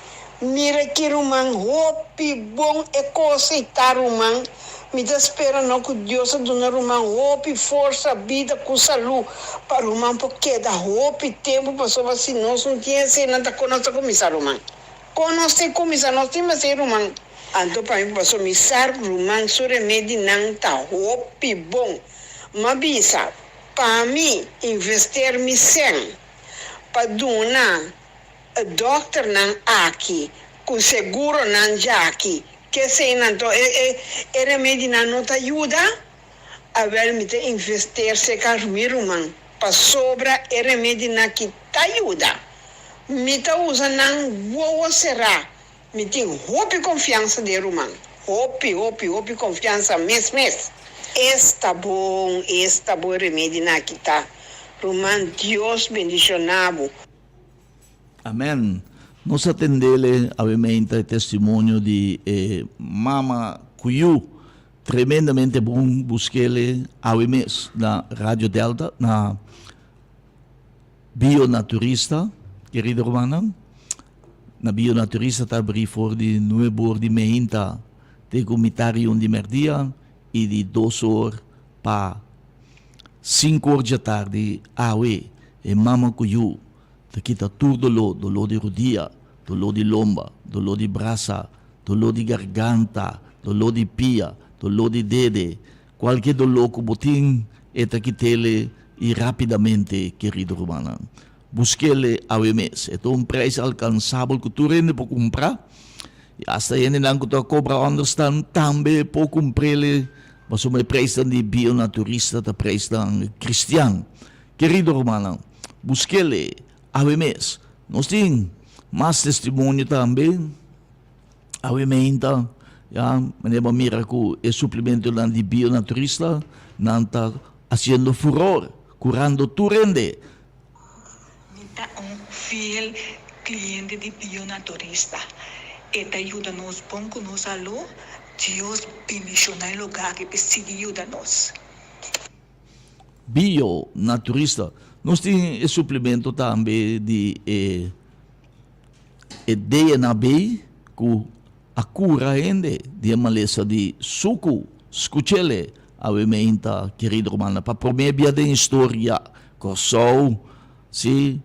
Mira ki ruman, hopi bon e kos ei ta ruman. Mi ta spera no ku Dios a duna ruman hopi forsa, bida ku salú pa ruman por keda hopi tempu pasobra si nos no tin esei nan ta kon nos ta kuminsá ruman. Kon nos tin kuminsá nos tin mester ruman. Anto pa mi paso mi sa ruman su remedinan ta hopi bon. M'a bisa pa mi invester mi sèn pa duna e dòkternan aki ku seguronan djaki keseinan to e e remedinan no ta yuda awèl mi ta invester serka mi ruman pasobra e remedinan aki ta yuda. Mi ta usa nan wowo será. Mi tin hopi konfiansa den ruman. Hopi, hopi, hopi konfiansa mes mes. Esta bon, esta bon remedi nan aki ta. Ruman Dios bendiciona bo. Amen. Nos a tendele awe meinta e testimonio di e mama cu yu. Tremendamente bon buskele awe mes na Radio Delta na Bionaturista, kerido rumannan. Na Bionaturista ta abrí for di nuebe or di meinta te ku mitar i un di mèrdia i di dos or pa sinku or djatardi. Awe e mama ku yu ta kita tur doló, doló di rudia, doló di lomba, doló di brasa, doló di garganta, doló di pia, doló di dede, Cualke doló cu bo tin, e ta kitele y rapidamente, kerido rumannan. Buskele awe mes. E ta un prijs alcansabel cu tur hende por cumpra. Y hasta hendenan cu ta cobra onderstand tambe por cumprele, pasobra e prijsnan di bionaturista ta prijsnan cristian. Kerido rumannan, buskele awe mes. Nos tin mas testimonio tambe. Awe meinta. Ya, manera bo a mira ku e suplementonan di Bionaturista, nan ta hasiendo furor, kurando tur hende. Mi ta un fiel cliente di Bionaturista. E ta yuda nos bon cu nos salud. Dios bendiciona e lugar aki p'e sigui yuda nos. Bionaturista. Nos tin e suplemento tambe di e e DNAB cu a cura hende di e malesa di sucu. Scuchele awe meinta, kerido rumannan, pa prome bia den historia Corsou, si,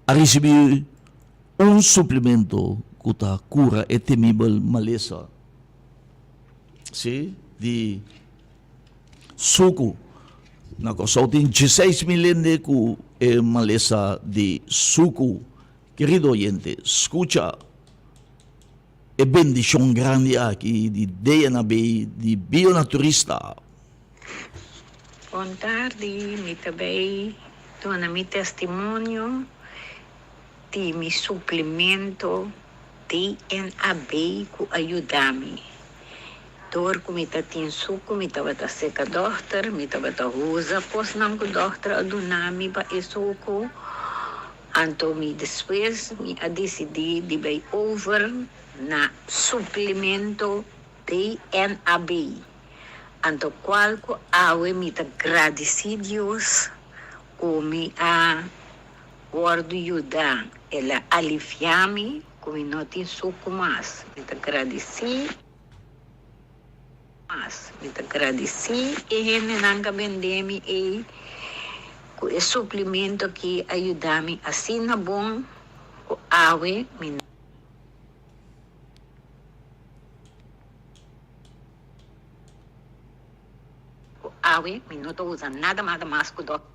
a ricibi un suplemento cu ta cura e temibel malesa, si, di suku. Na Kòrsou tin dieseis mil hende ku e malesa di suku. Kerido oyente, skucha e bendishon grandi aki di DNAB di Bionaturista. Bon tardi, mi ta bay duna mi testimonio di mi suplemento DNAB cu a yuda mi. Dor cu mi ta tin sucu mi tabata seca dokter, mi tabata usa cosnan cu dokter a duna mi pa e sucu. Anto mi despues mi a dicidi di bay over na suplemento DNAB. Anto cual cu awe mi ta gradici Dios cu mi a Wordu yuda, el a alivia mi ku mi no tin suku mas. Mi ta gradisí mas. Mi ta gradisí e hendenan ku a bende mi ei ku e suplimento aki a yuda mi asina bon ku awe mi no. Ku awe mi no ta usa nada mas ku dòkter.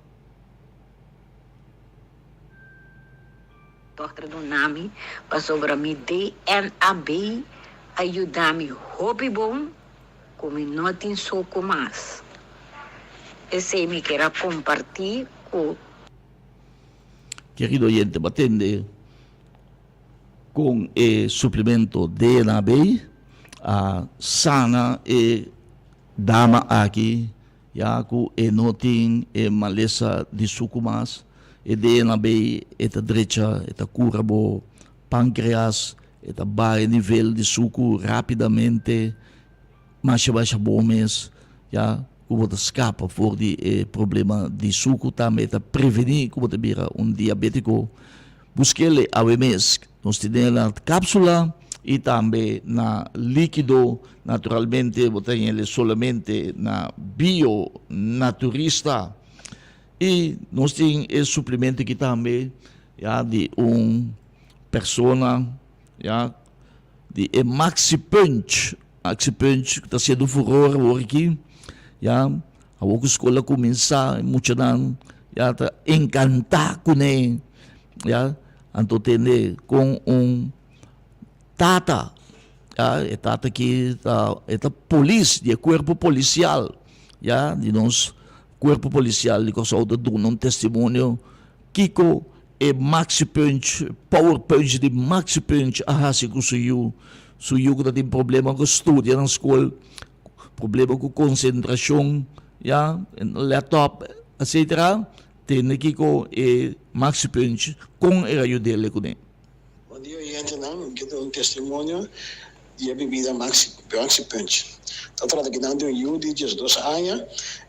Dòkter duna mi pasobra mi DNAB a yuda mi hopi bon ku mi no tin suku mas. Esei mi kier a kompartí ku. Kerido oyente bo a tende kon e suplemento DNAB a sana e dama aki. Ya ku e no tin e malesa di suku mas, e DNA bay e ta drecha, e ta kura bo pankreas, e ta baha e nivel di suku rapidamente, masha basha bo mes, ya ku bo ta skapa for di e problema di suku, tambe e ta preveni ku bo ta bira un diabetiko. Buskele awe mes. Nos tene na capsula y tambe na likido. Naturalmente bo ta hende solamente na bio naturista. Y nos tin e suplemento aki tambe ya di un persona ya di e Maxi Punch. Maxi Punch ta haciendo furor awor aki ya. Awor ku skol a kuminsá, e muchanan ya ta enkantá kuné, ya. Anto tende kon un tata, ya, e tata aki ta e ta polis di e kuerpo polisial, ya, di nos kuerpo polisial di Kòrsou ta duna un testimonio kiko e Maxi Punch, Power Punch di Maxi Punch a hasi ku su yu, su yu ku ta tin problema ku studia na skol. Problema ku konsentrashon, ya, laptop, etcetera, tende kiko e Maxi Punch kon e ayud'el kuné. Bon dia oyentenan, mi ke duna un testimonio di e bibida Maxi Maxi Punch. Ta trata kinan di un yu di diesdos aña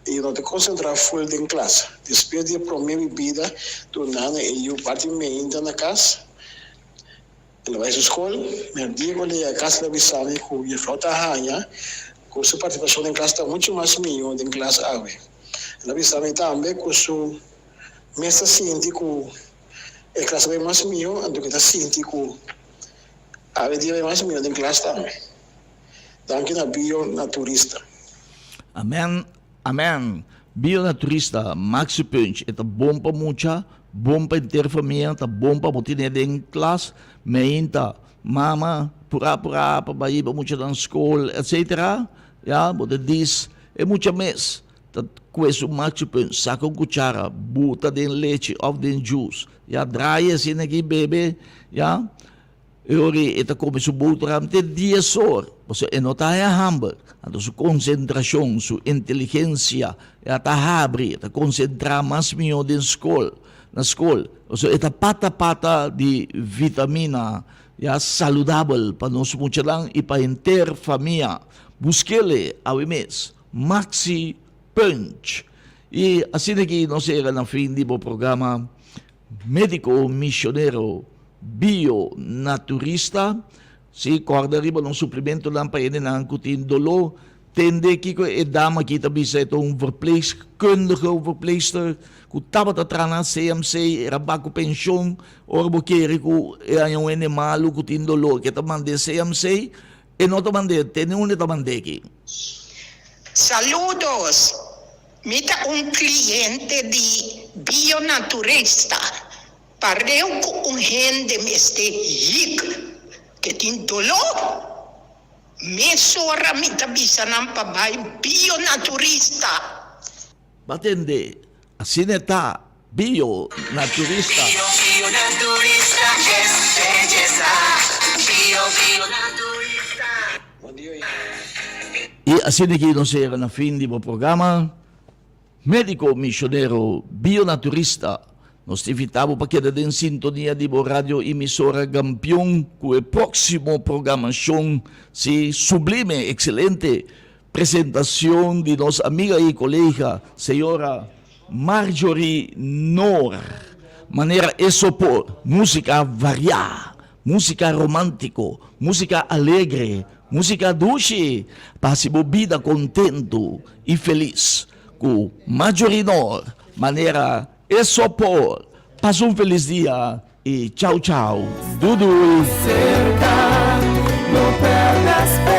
i no ta konsentrá ful den klas. Despues di e promé bibida duna na e yu parti meinta na kas, El a bai su skol, merdia ku el a yega kas el a bisa mi ku jefrou ta haña ku su partisipashon den klas ta muchu mas mihó den klas awe. El a bisa mi tambe ku su mes ta sinti ku e klas a bai mas mihó anto ku e ta sinti ku awe dia a bai mas mihó den klas tambe. Danki na Bio Naturista. Amen Amen! Bio Naturista, Maxi Punch, e ta bon pa mucha, bon pa henter famia, ta bon pa bo tene den klas, meinta, mama, purá purá pa bai hiba muchanan skol, etc. Ya, bo ta dis e mucha mes ta kue su Maxi Punch, saka un kuchara, buta den lechi òf den juice, ya, draai asina aki bebe, ya. E ora e ta kome su boterham te dies or, pasobra e no ta haña hamber. Anto su konsentrashon, su inteligensia a ta habri, e ta konsentrá mas mihó den skol, na skol. Pasobra e ta pata pata di vitamina ya saludabel pa nos muchanan i pa henter famia. Busk'el awe mes, Maxi Punch. I asina ki nos yega na fin di bo programa Médiko Misionero Bio Naturista. Sí, kòrda riba nos suplimentonan pa hendenan ku tin doló. Tende kiko e dama aki ta bisa, e ta un verpleegkundige of verpleegster ku tabata traha na CMC, era bak ku penshon. Ora bo kere ku e haña un hende malu ku tin doló, ke ta mand'é CMC, e no ta mand'é, tende unda e ta mand'é aki. Saludos! Mi ta un cliente di Bionaturista. Pareu cu un hende mester hik ke tin doló, mesora mi ta bisa nan pa bai Bionaturista. Ba tende, asina e ta, Bionaturista. Bio, bionaturista es belleza. Bio, bionaturista. I asina ki nos a yega na fin di bo programa Médiko Misionero Bionaturista. Nos ta invitá bo pa keda den sintonia di bo radio emisora Gampion ku e próksimo programashon si sublime, ekselente presentashon di nos amiga i kolega señora Marjorie Noor. Manera e sopor, músika variá. Músika romántiko, músika alegre, músika dushi pa hasi bo bida kontentu i felis ku Marjorie Noor manera e so por. Pasa un felis dia i chau chau. Dudui. Cerca, no perdas.